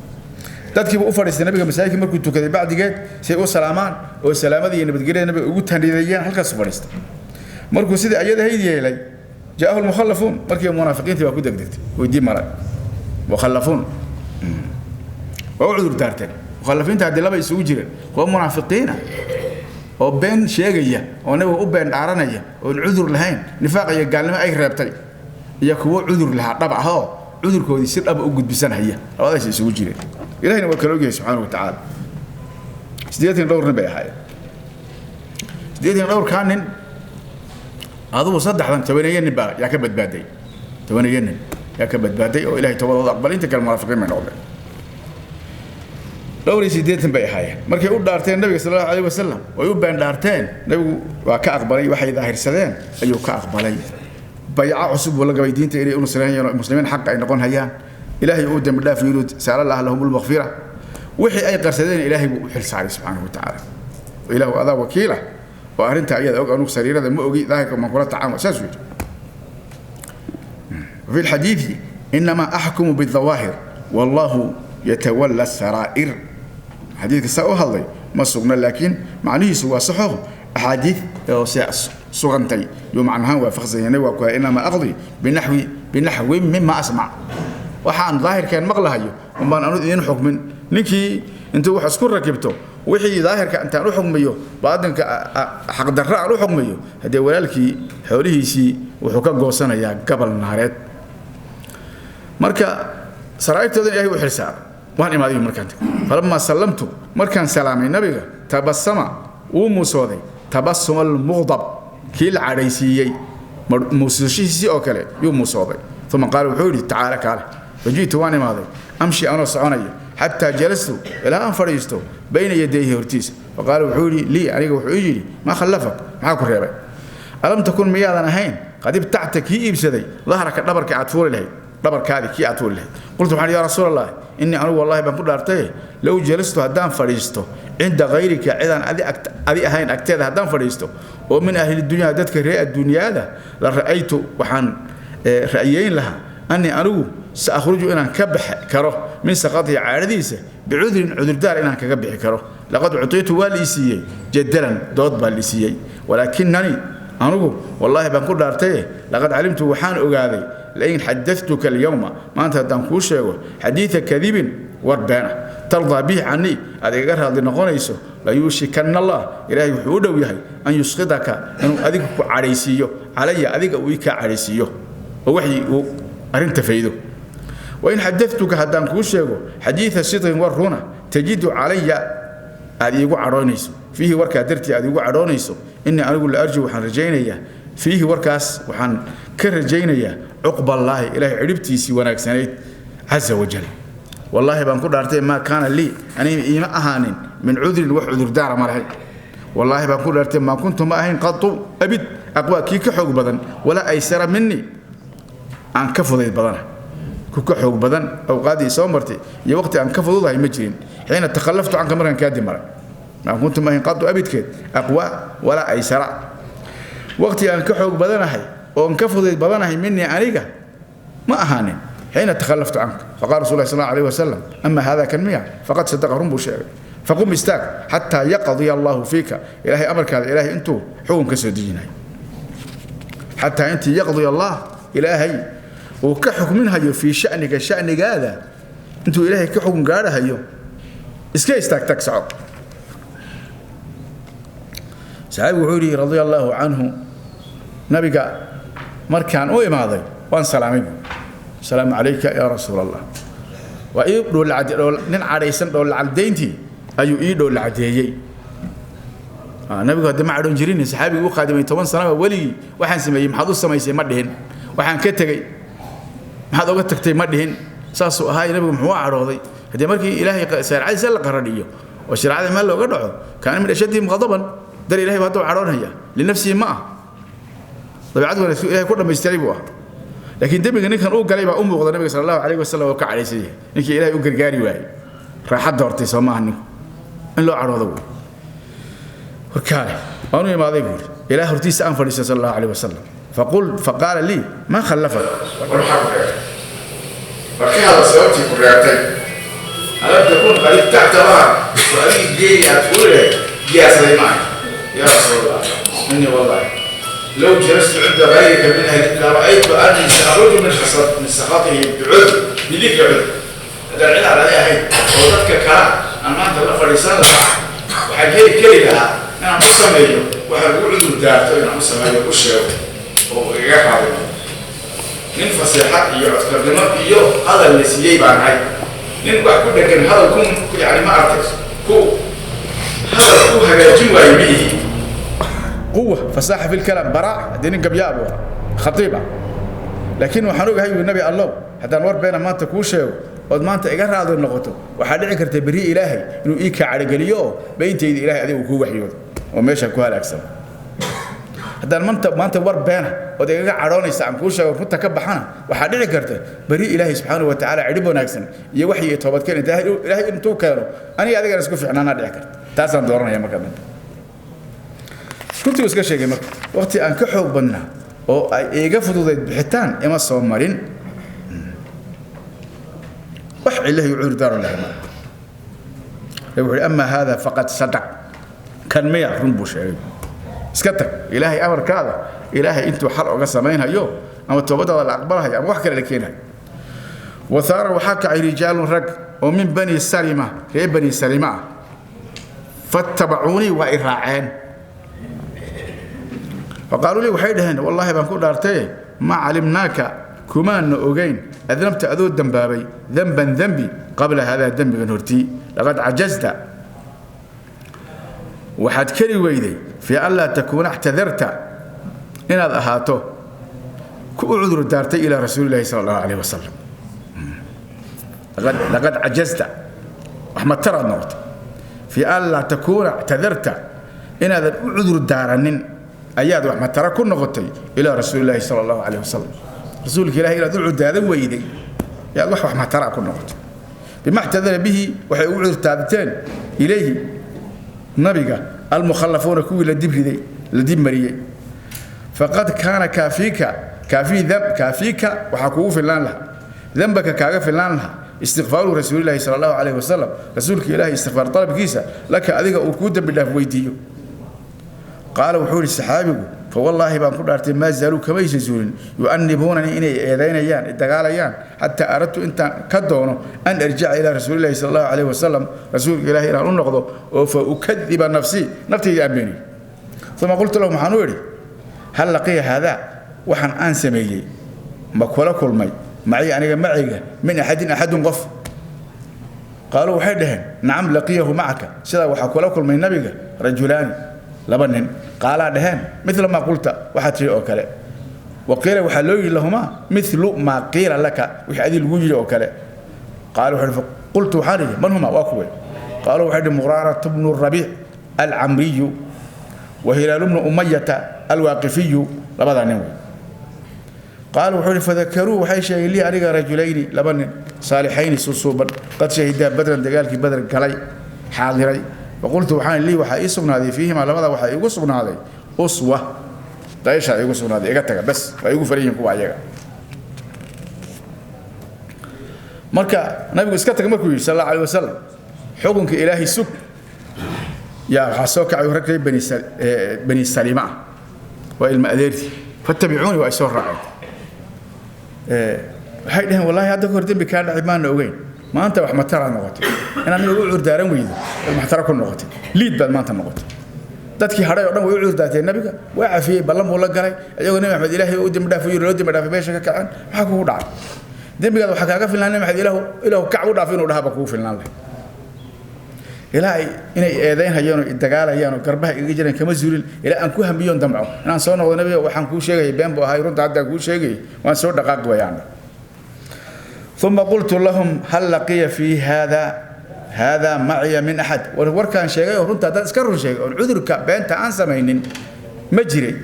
Dadkiiba u fadhiistay nabiga masaajidkii markuu tukaday bacdigeed say u salaamaan oo salaamadii iyo nabadgelyada nabiga ugu tanriidayaan, halkaasuu fadhiistay. Markuu sidii ayada hayd yeelay, jaa'ahu lmukhallafuun, markii munaafiqiintii baa ku degdegtay, weydii maray. Mukhallafuun waa u cudur daarteen. Mukhallafiinta haddii laba isugu jireen, kuwa munaafiqiina oo been sheegaya oo nabiga u been dhaaranaya oon cudur lahayn, nifaaq iyo gaalnimo ay reebtay, iyo kuwo cudur lahaa dhab ah oo cudurkoodii si dhaba u gudbisanhaya, labadaas isugu jireen. Ilahina waa kala ogyahay subxaana wa tacaala. 80 dhowr nin bay ahaayeen. 80 dhowrkaa nin adugu saddexdan tobaneeyo nin baa yaa ka badbaaday, tobaneeyo nin yaa ka badbaaday oo ilahay tobadooda aqbalay. Inta kale munaafiqiin bay noqdeen. Dhowr iyo siddeetan bay ahaayeen. Markay u dhaarteen nabiga sala allahu alayhi wasalam way u been dhaarteen, nabigu waa ka aqbalay. Waxay daahirsadeen ayuu ka aqbalay. Bayco cusub buu la gabay diinta inay u nusreeyeen oo muslimiin xaq ay noqon hayaan. Ilaahay uu dembi dhaaf yidhi, saala allah lahum lmaghfira. Wixii ay qarsadeen ilaahay buu u xil saaray subxaanahu wa tacaala. Ilaahu adaa wakiila oo arrinta ayada og, anugu sariirada ma ogi, daahirka maan kula tacaamul, saasuu yidhi. وفي الحديث إنما أحكم بالظواهر والله يتولى السرائر. حديث سأو هذا ما سقنا، لكن معنيه سوى صحه أحاديث سغنتي يوم عنها وفخزيني إنما أقضي بنحو مما أسمع. waxaan daahirkeen maqlahayo umbaan anu idiin xukmin. Ninkii Intuu wax isku rakibto wixii daahirka intaan u xukmiyo baatinka xaqdarra aan u xukmiyo, haddee walaalkii xoolihiisii wuxuu ka goosanayaa gabal naareed. Marka saraa'irtoodan Ilaahay u xilsaaray. Waan imaaday markaan tagay. Falamaa sallamtu, markaan salaamay nabiga, tabassama, wuu muusooday, tabassuma almuqdab, kii la cadhaysiiyey muusashihiisii oo kale yuu muusooday. Uma qaala, wuxuu yidhi: tacaala, kaale. Faji'tu, waan imaaday, amshi, anoo soconaya, xataa jalastu, ilaa aan fadhiisto, bayna yadayhi, hortiisa. Faqaala, wuxuu yidhi, lii, aniga wuxuu ii yidhi: maa khallafak, maxaa ku reebay? Alam takun, miyaadan ahayn, qad ibtacta, kii iibsaday, dahraka, dhabarka aad fuuli lahayd, dhabarkaadii kii aad fuuli lahayd? Qultu, waxaan yaa rasuul Allah, innii anigu wallahi baan ku dhaartay, low jalastu, haddaan fadhiisto, cinda ghayrika, cidaan adi ahayn agteeda haddaan fadhiisto, oo min ahli dunyaa, dadka reer adduunyaada, la ra'aytu, waxaan ra'yeyn lahaa, annii anigu saakhruju, inaan ka bixi karo, min saqatihi, caadhadiisa, bicudrin, cudurdaar inaan kaga bixi karo. Laqad cutiitu, waa la i siiyey, jadalan, dood baa la i siiyey, walaakinanii, anigu wallaahi baan ku dhaartaye, laqad calimtu, waxaan ogaaday, lain xadatuka alyawma, maanta haddaan kuu sheego, xadiida kadibin, war been ah, tardaa bihi canii, aad igaga raadli noqonayso, layuushikanna allah, ilaahay wuxuu u dhow yahay, an yusqidaka, inuu adiga ku cadhaysiiyo, calaya, adiga uu ii kaa cadhaysiiyo oo waxyi uu arrinta faydo. Wain xadatuka, haddaan kuu sheego, xadiida sidqin, war runa, tajidu calaya, aad iigu cadhoonayso, fiihi, warkaa dartii aad iigu cadhoonayso, innii anigu la arju, waxaan rajaynayaa, fiihi, warkaas waxaan ka rajaynayaa, cuqballaahi, ilaahay cidhibtiisii wanaagsanayd, caza wajal. Wallaahi baan ku dhaartay, maa kaana lii, aniga iima ahaanin, min cudrin, wax cudurdaara ma lahayn. Wallaahi baan ku dhaartay, maa kuntu, ma ahayn, qatu, abid, aqwaa, kii ka xoog badan, walaa aysara minii, aan ka fudayd badana, ku ka xoog badan awqaaddii soo martay iyo waqti aan ka fududahay ma jirin, xiina takhallaftu canka, markaan kaadi maray. Maa kuntu, ma ahayn, qatu, abidkeed, aqwaa walaa aysara, waqti aan ka xoog badanahay oon ka fudayd badanahay, minii, aniga ma ahaanin, xiina takhallaftu canka. Faqala rasul lah sal alayh wasalam: ama hada, kan miya, faqad sadaqa, run buu sheegay. Faqum, istaag, xataa yaqdiya allahu fiika, ilaahay amarkaada, ilaahay intuu xukun ka soo dejinayo, xataa intii, yaqdiya allah, ilaahay uu ka xukminhayo, fii shaniga, shanigaada intuu ilaahay ka xukun gaadhahayo, iska istaag, tag, soco. Saxaabigu wuxuu yidhi radia allaahu canhu: nabiga markaan u imaaday waan salaamay buu, asalaamu calayka yaa rasuul allah. Waa ii nin cadhaysan, dhoollacadayntii ayuu ii dhoollacadeeyey nabigu. Hadde ma cadhoon jirin, saxaabigu u qaadimay 10 sanaba, weligii waxaan sameeyey maxaad u samaysay ma dhihin, waxaan ka tegey maxaad oga tagtay ma dhihin. Saasuu ahaay nabigu. Muxuu cadhooday haddii markii ilaahay shareecadiisa la qaradhiyo oo shareecada meel looga dhaco? Kaana min ashaddihim qadaban, dar ilahay baa hadduu cadhoonaya, linafsihi ma ah, dabeecad wanaagsan ilahay ku dhammaystiray buu ah, laakiin dembiga ninkan uu galay baa u muuqda nabiga sala allahu calayhi wasallam oo ka cadhaysan yahay. Ninkii ilahay u gargaari waayey, raaxad doortay, soo maaha ninku in loo cadhoodo wey? Warkaale waan u imaaday buuri, ilaa hortiisa aan fadhiistay sala allahu calayhi wasalam. Faqul, faqaala lii: maa khallafak? Marka hada sababtii ku reebtay? Alam takun qad ibtacta laha, wa adigii geeli aad fuuli lahayd diyaarsaday maaha? Yaa rasuul allah, innii wallahi low jalastu cinda gayrika min ahli la ra'aytu annii saakhruju min sakhatihi bicudr, bidikri cudr. Haddaan cid aan adi ahayn oo dadka kala aan maanta la fadhiisan lahaa, waxaan heli keli lahaa inaan u sameeyo waxaan ugu cudur daarto, inaan u sameeyo, u sheego oo igaga qaado. Nin faseexad iyo codkarnimo iyo hadal la siiyey baan ahay, nin wax ku dhegan hadal ku yani ma aragtay ku hadal ku hagaajin waayo ma ihi. Quwa, fasaaxa fi lkalaam, baraac, haddii nin gabyaa buu khatiib ah, laakiin waxaan ogahay uu, nabi allow, haddaan war beena maanta kuu sheego ood maanta iga raadi noqoto, waxaa dhici karta berri ilaahay inuu ii kaa cadhogeliyo oo bayntayda ilahay adiga uu kuu waxyoodo oo meesha ku halaagsamo. Haddaan maanta war beena ood igaga cadhoonaysa aan kuu sheego, runta ka baxana, waxaa dhici karta berri ilaahay subxaanahu wa tacaala cidhib wanaagsan iyo waxyi iyo toobadkeen inta ilaahay intuu keeno, aniga adigana isku fiicnaanaa dhici karta. Taasaan dooranaya. Marka dambe runtii uu iska sheegay. Marka waqti aan ka xoog badnaa oo ay iiga fududayd bixitaan ima soo marin, wax cilahi cudur daaro lahay ma. Wuxuu yidhi: ama hada faqad sadaq, kan miya, run buu sheegay, iska tag, ilaahay amarkaada ilaahay intuu xal oga samaynhayo ama toobadaada la aqbalahayo ama wax kale la keenayo. Wahaara, waxaa kacay, rijaalun, rag, Oo min Bani Salima, reer Bani Salima ah. Fattabacuunii, waa i raaceen. Faqaaluu lii, waxay dhaheen: wallaahi baan ku dhaartaye, maa calimnaaka, kumaana ogeyn, adnabta, adoo dembaabay, demban, dembi, qabla haadaa, dembigan hortii. Laqad cajazta, waxaad keri weyday, fii anlaa takuuna ictadarta, inaad ahaato ku u cudur daartay, ilaa rasuulillahi sala allahu calayhi wasalam. Laqad cajazta, wax mataraad noqotay, fii anlaa takuuna ictadarta, inaadan u cudur daaranin ayaad wax matara ku noqotay, ilaa rasuulillahi sala allahu calayhi wasalam, rasuulka ilahi inaad u cudaadan weyday yaad wax matara ku noqotay. Bima ictadara bihi, waxay ugu cudurtaabteen, ilayhi, nabiga, almukhallafuuna, kuwii la dib riday, la dib mariyey. Faqad kaana kaafiika kaafii kaafiika, waxaa kugu fillaan lahaa, dembaka kaaga fillaan lahaa, istikfaaru rasuulillahi sala allahu calayhi wasalam, rasuulka ilaahay istikfaar dalabkiisa, laka, adiga uu kuu dembi dhaaf weydiiyo. Qaala, wuxuu yidhi saxaabigu: fawallaahi baan ku dhaartay, maa zaaluu, kamaysa zuulin, yu'anibuunanii, inay eedaynayaan, dagaalayaan, xataa aradtu, intaan ka doono, an arjica ilaa rasuulillahi sala allahu calayhi wasalam, rasuulka ilaahay inaan u noqdo oo fa ukadiba nafsii, naftayda aan beeniyo. Uma qultu lahum, waxaan u idhi: hal laqiya haadaa, waxaan aan sameeyey ma kula kulmay, macii, aniga macayga, min axadin, axadun, qof? Qaaluu, waxay dhaheen: nacam, laqiyahu macaka, sidaa waxaa kula kulmay nabiga, rajulaani, laba nin, qaalaa, dhaheen, mila maa qulta, waxaa tiri oo kale. Wa qiila, waxaa loo yidhi, lahumaa milu maa qiila laka, wixii adii lagu yidhi oo kale. Qaala, wuxuu qultu, waxaan idhi: man huma, waa kuwe? Qaaluu, waxay idhi: Muraaratu bnu Rabiic Alcamriyu wa Hilaalu bnu Umayata Alwaaqifiyu, labadaa nin wey. Qaala, wuxuu ihi: fadakaruu, waxay sheegeen, lii, aniga, rajulayni, laba nin, saalixayni, susuuban, qad shahidaa Badran, dagaalkii Badr galay, xaadiray. Faqultu, waxaan lii, waxaa ii sugnaaday, fiihimaa, labada waxaa iigu sugnaaday, uswa, dayashaa iigu sugnaaday, iga taga bas, waa iigu faran yihiin kuwa ayaga. Marka nabigu iska taga markuu yidhi sal allahu alayh wasalam, xukunka ilaahay sug, yaa waxaa soo kacay rag reer Bani Salima ah, waa ilma adeerti. Fattabicuuni, waa isoo raaceen. Waxay dhaheen: wallahi hadda ka hor dembi kaa dhacay maana ogeyn, maanta wax mataraad noqotay, inaad nabiga u curdaaran weydo maxtara ku noqotay, liid baad maanta noqotay. Dadkii hadhay oo dhan way u cudurdaarteen nabiga, waa cafiyey, ballan buu la galay, iyagoo Nabi Maxamed ilaahay u dembi dhaaf yiri, loo dembi dhaafay, meesha ka kaceen. Maxaa kugu dhacay? Dembigaad waxaa kaaga filnaan Nabi Maxamed ilaahu kac u dhaaf inuu dhahaba kugu filnaan leh. Ilaa ay inay eedayn hayeen oo dagaalayaan oo garbaha igaga jireen kama zuulin, ilaa aan ku hamiyoon, damco inaan soo noqdo. Nabiga waxaan kuu sheegayay been buu ahay, runta haddaan kuu sheegayay, waan soo dhaqaaqi wayaan. Uma qultu lahum: hal laqiya fii hada hada maciya min axad? Warkaan sheegay oo runta haddaan iska run sheegay oon cudurka beenta aan samaynin ma jiray?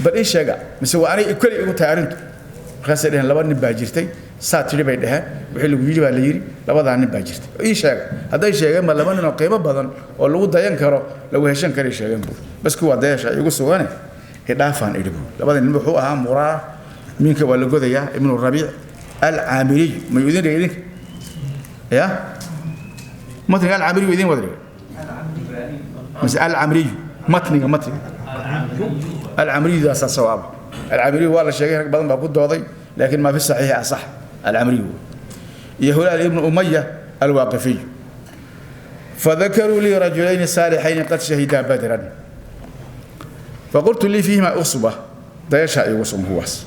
Bal ii sheega, mise waa anay keli igu tahay arrintu? Markaasay dheheen: laba nin baa jirtay, saa tidhi bay dheheen, wixii lagu yidhi baa la yidhi, labadaa nin baa jirtay. Ii sheega, hadday sheegeen ma laba nin oo qiimo badan oo lagu dayan karo, lagu heshan karay sheegeen buur, bas kuwaa dayasha igu sugane idhaafaan idhi buur. Labada nin wuxuu ahaa Muraara, minka waa la godayaa, Ibnu Rabiic Alcaamiriy. Mayuu idin dhigay idinka ya matniga? Alcaamiriyu idin wada dhigay mise Alcamriyu? Matniga Alcamriyudaasaa sawaaba. Alcamriyu waa la sheegay, rag badan baa ku dooday, laakiin maa fi saxiixi asax Alcamriyu, iyo Hulaal Ibnu Umaya Alwaaqifiyu. Fadakaruu lii rajulayni saalixayni qad shahidaa Badran, faqultu lii fiihima usba, dayashaa iigu sugan kuwaas.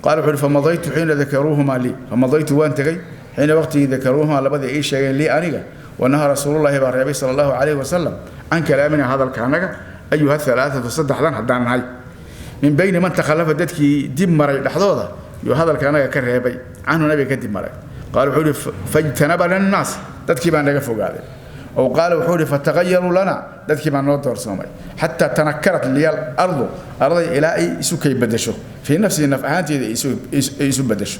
Qaala, wuxuu uhi: famadaytu xiina dakaruuhumaa lii, famadaytu, waan tegey, xiina, waqtigii, dakaruuhumaa, labadii ii sheegeen, lii, aniga. Wanahaa rasuulullahi, baa reebay, sala allahu calayhi wasalam, can kalaamina, hadalka annaga, ayuha alaaatu, saddexdan haddaan nahay, min bayni man takhallafa, dadkii dib maray dhexdooda yuu hadalka annaga ka reebay, canhu, nabiga ka dib maray. Qaala, wuxuu ihi: fajtanabana annaas, dadkii baa naga fogaaday. Ow qaala, wuxuu ihi: fatagayaruu lana, dadkii baa noo doorsoomay, xataa tanakarat liya ardu, arday ilaa ay isu kay bedesho, fii nafsihi, naf ahaanteeda ay isu bedesho.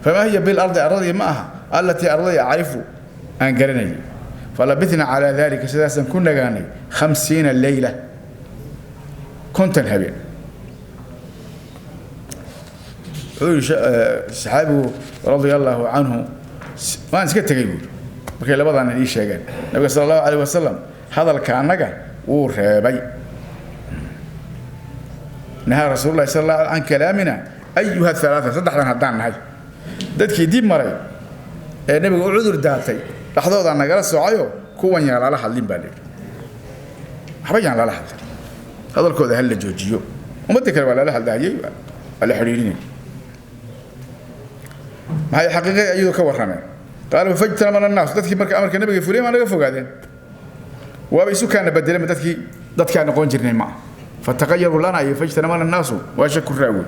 Famaa hiya bilardi, ardadii ma aha, allatii, ardadii, acrifu, aan garanayay. Falabithna calaa dalika, sidaasaan ku nagaanay, 50 leyla, 50 habeen. Wuxuu yidhi saxaabigu radia allahu canhu: waan iska tegey buuri markay labadaa nin ii sheegeen, nabiga sala allahu calayh wasalam hadalka annaga wuu reebay. Nahaa rasuulullahi sala allah can kalaamina ayuha halaaa, saddexdan haddaan nahay dadkii dib maray. Ee nabiga u cudur daartay dhaxdooda nagala socoyo kuwan yaan lala hadlin baa leeyahay, waxba yaan lala hadlin, hadalkooda hal la joojiyo. Ummadda kale waa lala hadlahayay, waa la xidhiidhinay. Maxay xaqiiqay ayuu ka warrameen? Qaaluu fajtamana annaas, dadkii marka amarka nabiga fuliyay maa naga fogaadeen, waaba isu kaana bedeleen dadkii, dadkaan noqon jirnay ma fataqayaru lana iyo fajtamana annaasu waa shaku raawi.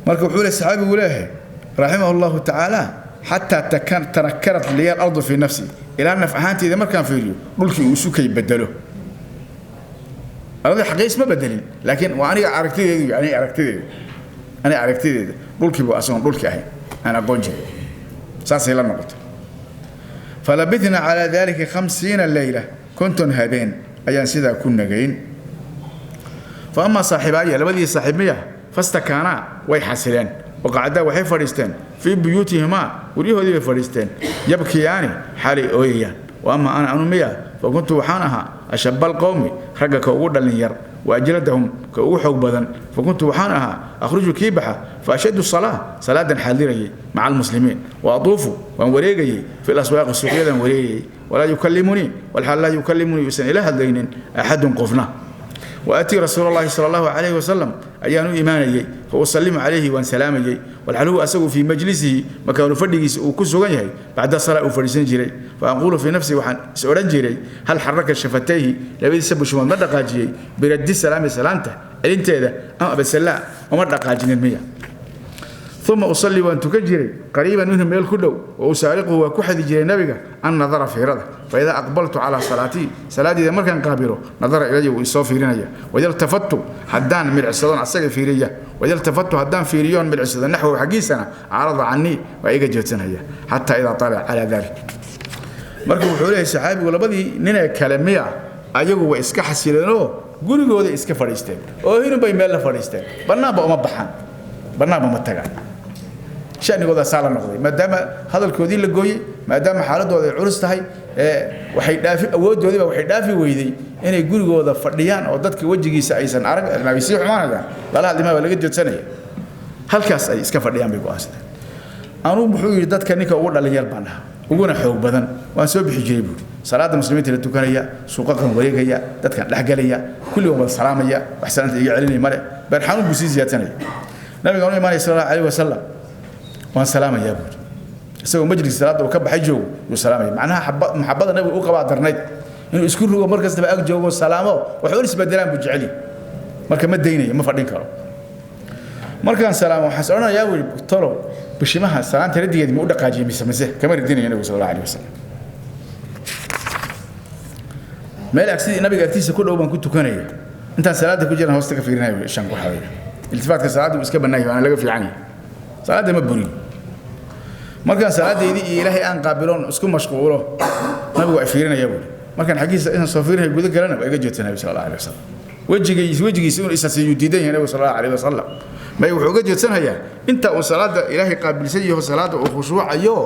Marka wuxuu leeyahay saxaabigu leeyahay raximahu allahu tacaala xataa tanakarat liya alardu fii nafsi, ilaa naf ahaanteyda markaan fiiriyo dhulkii uu isu kay bedelo. Arladii xaqiis ma bedelin, laakiin waa aniga aragtideedu, aniga aragtideeda dhulkii buu asagoon dhulkii ahayn aan aqoon jirin, saasay la noqotay. Falabithna calaa dalika 50 leyla, 50 habeen ayaan sidaa ku nagayn. Fa amaa saaxibaaya, labadii saaxiib miya, fastakaanaa way xasileen, waqacdaa waxay fadhiisteen fii buyuutihimaa, guryahoodii bay fadhiisteen, yabkiyaani xaalay ooyayaan. Wa ama ana anu miya, fa kuntu waxaan ahaa ashaba alqowmi, ragga ka ugu dhallin yar, wa ajladahum, ka ugu xoog badan. Fa kuntu waxaan ahaa akhruju kii baxa, fa ashaddu salaa, salaadan xaadirayay maca almuslimiin, wa atuufu waan wareegayay fi laswaaqi, suuqyadan wareegayay, walaa yukallimunii, walxaal laa yukallimunii yuusan ila hadlaynin axadun qofna. وأتي رسول الله صلى الله عليه وسلم أيان إيماني فأسلم عليه وأن سلامي، والحال هو أسق في مجلسه مكان فدقيس وكسوغن بعد الصلاة وفرسن جري. فأقول في نفسي وحن سأرن جري هل حرك شفتيه، لبيد سب شمال ما دقاجي برد السلام سلامته انت هذا أم بس لا وما دقاجين المية. ثم أصلي وأن تكجري قريبا منهم من الكدو، وأسارقه وكحد جري نبيك أن نظر في رضا. فإذا أقبلت على صلاتي، صلاتي إذا مركان قابله نظر إلي ويصوفي رنيا، وإذا التفت حدان من العصدان عساق في ريا، وإذا التفت حدان في ريون من العصدان نحو حقيسنا عرض عني وإيجا جوتنا حتى إذا طلع على ذلك. مركب حوله السحابي ولا بدي ننا كلامية أيجو وإسكا حسيلانو قولوا إسكا فريستين أو هنا بيملا فريستين بنابا ما بحان بنابا ما تجا sha'nigooda saa la noqday maadaama hadalkoodii la gooyey, maadaama xaaladooda ay culus tahay, waxay dhaafi awooddoodiiba waxay dhaafi weyday inay gurigooda fadhiyaan oo dadka wejigiisa aysan arag ay sii xumaanayaan, lala hadlimaa waa laga joodsanaya, halkaas ay iska fadhiyaan bay go'aansadeen. Anuu wuxuu yidhi dadka ninka ugu dhalinyar baan ahaa uguna xoog badan, waan soo bixi jiray buuri, salaada muslimiinta la tukanaya, suuqaqan wareegaya, dadkan dhexgelaya, kulli waan wada salaamaya, wax salaanta iga celinaya male, beer xanuun buu sii siyaadsanaya. Nabigaan u imaanaya sala allahu calayhi wasalam, waan salaamayaa buuri, isagoo majliska salaada uu ka baxay joogo yuu salaamaya. Macnaha maxabada nabiga u qabaa darnayd inuu isku rugo mar kastaba ag joogo salaamo, wax un isbedelaan buu jecel yahay, marka ma daynayo, ma fadhin karo. Markaan salaamo waxaan is odhanayaa buuri, tolow bishimaha salaanta radigeed ma u dhaqaajiyay mise kama ridinayo nabigu sala allahu alayhi wasalam. Meel agsidii nabiga agtiisa ku dhow baan ku tukanaya, intaan salaada ku jiran hoosta ka fiirinaya shan ku xaday. Iltifaatka salaada uu iska bannaan yahay, waana laga fiican yahay, salaada ma buriyo. Markaan salaadeydii iyo ilaahay aan qaabiloon isku mashquulo nabigu waa fiirinaya buuri, markaan xaggiisa inaan soo fiirinaya guda galana waa iga jeedsanaya nabi sala allahu alayhi wasalam. Wejigiisa inuu isaasiiyu diidan yahay nabigu sala allahu alayhi wasalam, may wuxuu uga jeedsanayaa inta uu salaada ilaahay qaabilsan yaho, salaada uu khushuucayo,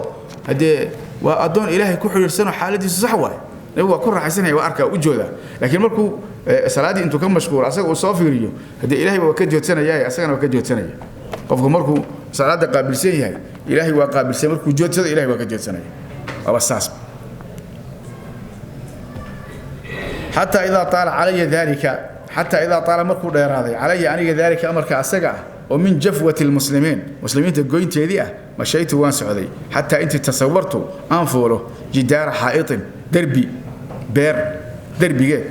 haddee waa addoon ilaahay ku xidhiidhsanoo xaaladiisu sax waaye, nabigu waa ku raaxaysanaya, waa arkaa u joodaa. Laakiin markuu salaaddii intuu ka mashquulo asaga uu soo fiiriyo, haddee ilaahay waa ka jeedsanaya, asagana waa ka jeedsanaya. Qofku markuu salaada qaabilsan yahay ilaahay waa qaabilsan, markuu jeedsado ilahay waa ka jeedsanaya, waaba saas. Xataa idaa taala calaya dalika, xataa idaa taala markuu dheeraaday calaya aniga dalika amarka asaga ah oo min jafwati almuslimiin, muslimiinta goynteedii ah, mashaytu waan socday xataa intii tasawartu aan fuulo jidaara xaa'itin, derbi beer derbigeed,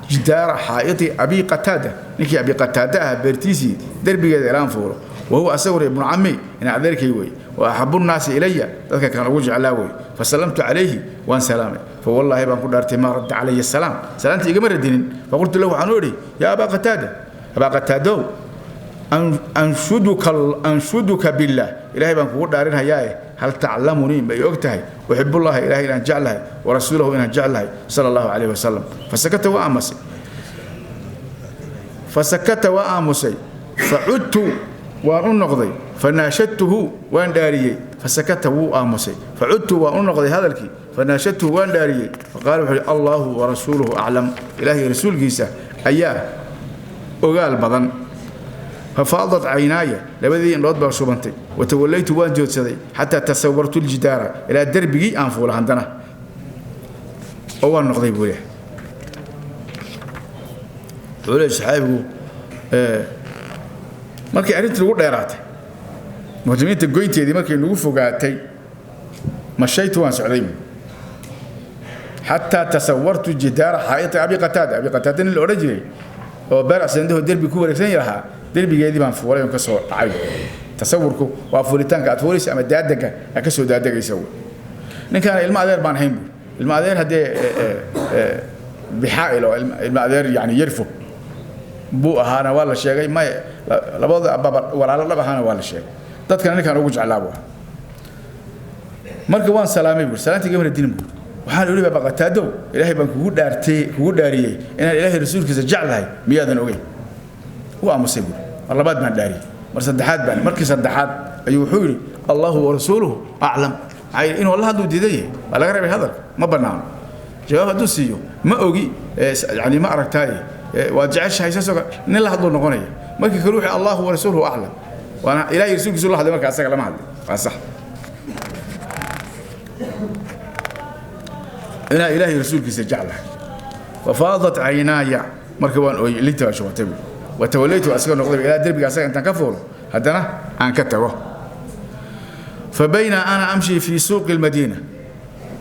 jidaara xaa'iti abi qataada, ninkii abi qataada ah beertiisii derbigeeda ilaan fuulo. وهو أسور ابن عمي إن أعذرك وي وأحب الناس إلي ذلك كان أقول جعلاوي. فسلمت عليه وأن سلامي، فوالله بان قدرت ما رد علي السلام، سلامتي إيقمر الدين. فقلت له عنوري يا أبا قتادة، أبا قتادة أنشدك بالله، إلهي بان قدرنا ياي هل تعلمني بيوقتها وحب الله إلهي إن جعلها ورسوله إن جعلها صلى الله عليه وسلم. فسكت وأمسي، فسكت وأمسي، فعدت وأن نقضي فناشدته وأن داريي، فسكت وأمسي، فعدت وأن نقضي هذا الكي فناشدته وأن داريي، فقال الله ورسوله أعلم، إلهي رسول كيسة أياه وقال بدن. Fafaadat caynaaya, labadii indhood baa shubantay. Watawallaytu, waan joodsaday, xataa tasawartu ljidaara, ilaa derbigii aan fuula haddana oo waan noqday buu leeyahay. Wuxuu leeyahay saxaabigu, markii arrintii lagu dheeraatay, muslimiinta goynteedii markay nagu fogaatay, mashaytu, waan socday buu, xataa tasawartu jidaara xaa'iti Abi Qataada. Abi Qataada nin la odhan jiray oo beer sandaho derbi ku wareegsan lahaa, derbigeedii baan fuulay oon ka soo dhacay. Tasawurku waa fuulitaanka aad fuulaysa ama daadega aad ka soo daadegaysa. Ninkaana ilmo adeer baan ahayn buu, ilmo adeer haddee bixaa'il oo ilmo adeer yani yarfo buu ahaana waa la sheegay, may labada ababa walaalo dhab ahaana waa la sheegay. Dadkana ninkaan ugu jeclaa buu ahaa. Marka waan salaamay buuri, salaantii gamana dilin buuri. Waxaan idhi, Baba Qataadow, Ilaahay baan kugu dhaartay, kugu dhaariyey inaan Ilaahay rasuulkiisa jeclahay, miyaadan ogeyn? Wuu aamusay buuri. Mar labaad baan dhaariyey, mar saddexaad baan, markii saddexaad ayuu wuxuu yidhi, Allahu warasuuluhu aclam. Maxaa yeelay inuu alla hadluu diidan yahay, waa laga reebay hadalka, ma bannaano. Jawaab hadduu siiyo, ma ogi, yani ma aragtaaye waad jeceshahay, saasoo kale nin la hadluu noqonaya. Markii kale wuxuu Allahu warasuuluhu aclam, waana Ilaahay rasuulkiisu la hadlay, marka asaga lama hadlay, waa sax inaa Ilaahay rasuulkiisa jeclahay. Wafaadat caynaaya, marka waan ooyey, linta baa shubatay buui. Watawalaytu, waa isaga noqday ilaa derbiga asaga intaan ka fuulo haddana aan ka tago. Fabayna ana amshi fii suuqi lmadiina,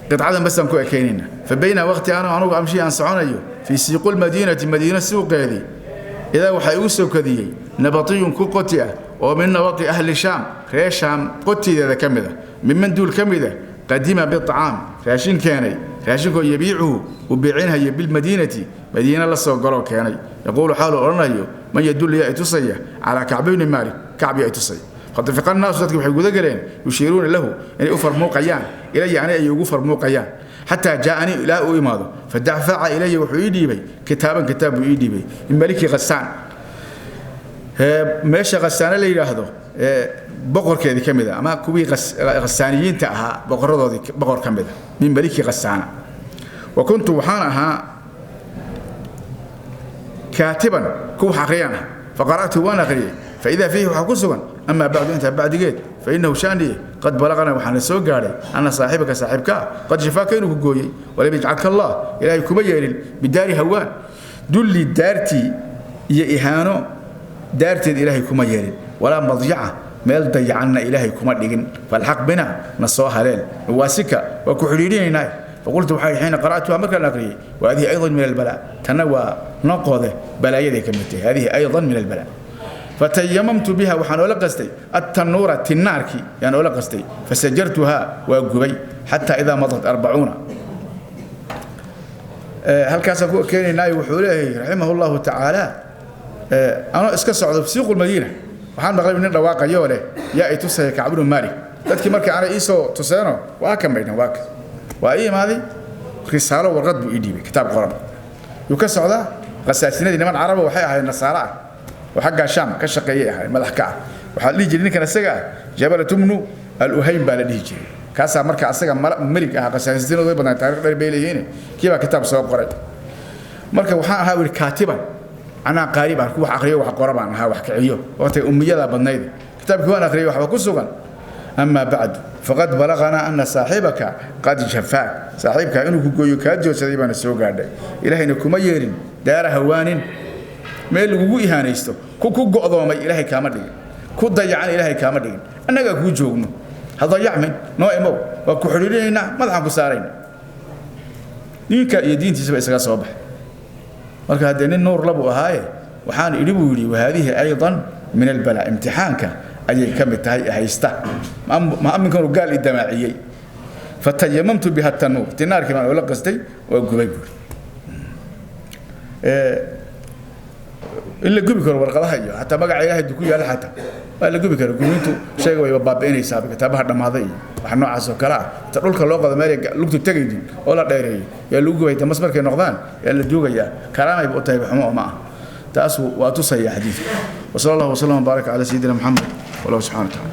qidcadan basaan ku ekaynayna. Fabayna waqti ana anugu amshi aan soconayo fii siiqi lmadiinati, madiina suuqeedii, idaa waxaa igu soo kadiyey nabatiyun ku qoti ah oo min nabati ahli Shaam, reer Shaam qotideeda ka mid ah, miman duul ka mid ah, qadima biacaam, raashin keenay, raashinkoo yabiicuhu uu beecinhayo bilmadiinati, madiina la soo galoo keenay. Yaquulu, xaaluu odhanayo, man yadullu, yaa itusaya, calaa Kacbi bni Maalik, Kacbi yaa itusaya. Fatafiqa annaasu, dadki waxay guda galeen, yushiiruuna lahu, inay u farmuuqayaan, ilaya ani ay ugu farmuuqayaan, xataa jaaanii, ilaa uu imaado. Fadafaca ilaya, wuxuu ii dhiibay, kitaaban, kitaab buu ii dhiibay, min maliki Khasaan, meesha Khasaane la yidhaahdo boqorkeedii ka mid a, ama kuwii Khasaaniyiinta ahaa boqoradoodii boqor ka mid a, min maliki Khasaana. Wa kuntu, waxaan ahaa, kaatiban, ku wax akhriyaan ah. Faqara'tu, waan akhriyey. Faidaa fiihi, waxaa ku sugan, amaa bacdu, intaa bacdigeed, fainahu shaaniye qad balaqana, waxaana soo gaadhay, ana saaxibaka, saaxiibkaa, qad shafaaka, inuu ku gooyey, walam yajcalka Allah, Ilaahay kuma yeelin, bidaari hawaan, dulli daartii iyo ihaano daarteed Ilaahay kuma yeelin, walaa madyaca, meel dayacanna Ilaahay kuma dhigin. Falxaq bina, na soo haleel, nuwaasika, waa ku xidhiidhinaynaa. Faqultu, waxaa xiina qara'tuha, markaan akhriyey, wa hadihi aydan min albalaa, tanna waa noqode balaayaday ka mid tahay, hadihi aydan min albalaa. Fatayamamtu biha, waxaan oola qastay, attanuura, tinaarkii yaan oola qastay. Fasajartuhaa, waa gubay, xataa idaa madat 40. Halkaasaan ku keenaynaayo. Wuxuu leeyahay raximah llahu tacaala, anoo iska socdo siiqu lmadiina, waxaan maqlay nin dhawaaqayoo leh, yaa i tusaya Kacbinu Maalik? Dadkii markii aanay iisoo tuseeno, waa ka maydhan, waa ka waa ii imaaday, risaalo, warqad buu ii dhiibay, kitaab qoran yuu ka socdaa. Khasaasinadii niman caraba waxay ahayd nasaaro ah oo xaggaa Shaam ka shaqeeyay ahayd, madax ka ah. Waxaa la dhihi jiray ninkan isaga ah Jabalat bnu Al-Uhaym baa la dhihi jiray. Kaasaa marka asaga melig ahaa. Khasaasinadu way badnaa, taariikh dheer bay leeyihiin. Kii baa kitaab soo qoray. Marka waxaan ahaa wili kaatiban, anaa qaari baan ku wax akhriyo, wax qora baan ahaa, wax kiciyo waqtiga ummiyada badnayd. Kitaabkii waan akhriyay, waxba ku sugan, amaa bacdu faqad balaqanaa ana saaxibaka qad jafaak, saaxiibkaa inuu ku gooyo, kaa joodsaday baana soo gaadhay. Ilaahayna kuma yeelin daara hawaanin, meel lagugu ihaanaysto, ku go'doomay Ilaahay kaama dhigin, ku dayacan Ilaahay kaama dhigin. Annagaa kuu joogno, ha dayacmin, noo imow, waa ku xidhiidhinaynaa, madaxaan ku saarayna. Ninka iyo diintiisaba isaga soo baxay. Marka haddee nin nuur labuu ahaaye, waxaan idhi buu yidhi, wahaadihi aydan min albalaa, imtixaanka ayay ka mid tahay haysta, ma aminkanu gaal i damaaciyey. Fatayamamtu biha tanuur, tinaarkii baan oola qastay, waa gubay buuri. In la gubi karo warqadaha iyo xataa magaca Ilaahay ku yaalla xataa waa la gubi karo. Gubintu shayga wayba baabi'inaysaa, kitaabaha dhammaaday iyo wax noocaas oo kale ah, inta dhulka loo qodo meel lugtu tegaynin oo la dheereeyo yaa lagu gubay, damas markay noqdaan yaa la duugayaa. Karaamay u tahay, xumo oo ma ah. Taas waa tusaya xadiidku. Wasala allahu wasalam wbaaraka calaa sayidina Maxamed, wallahu subxana wa tacala.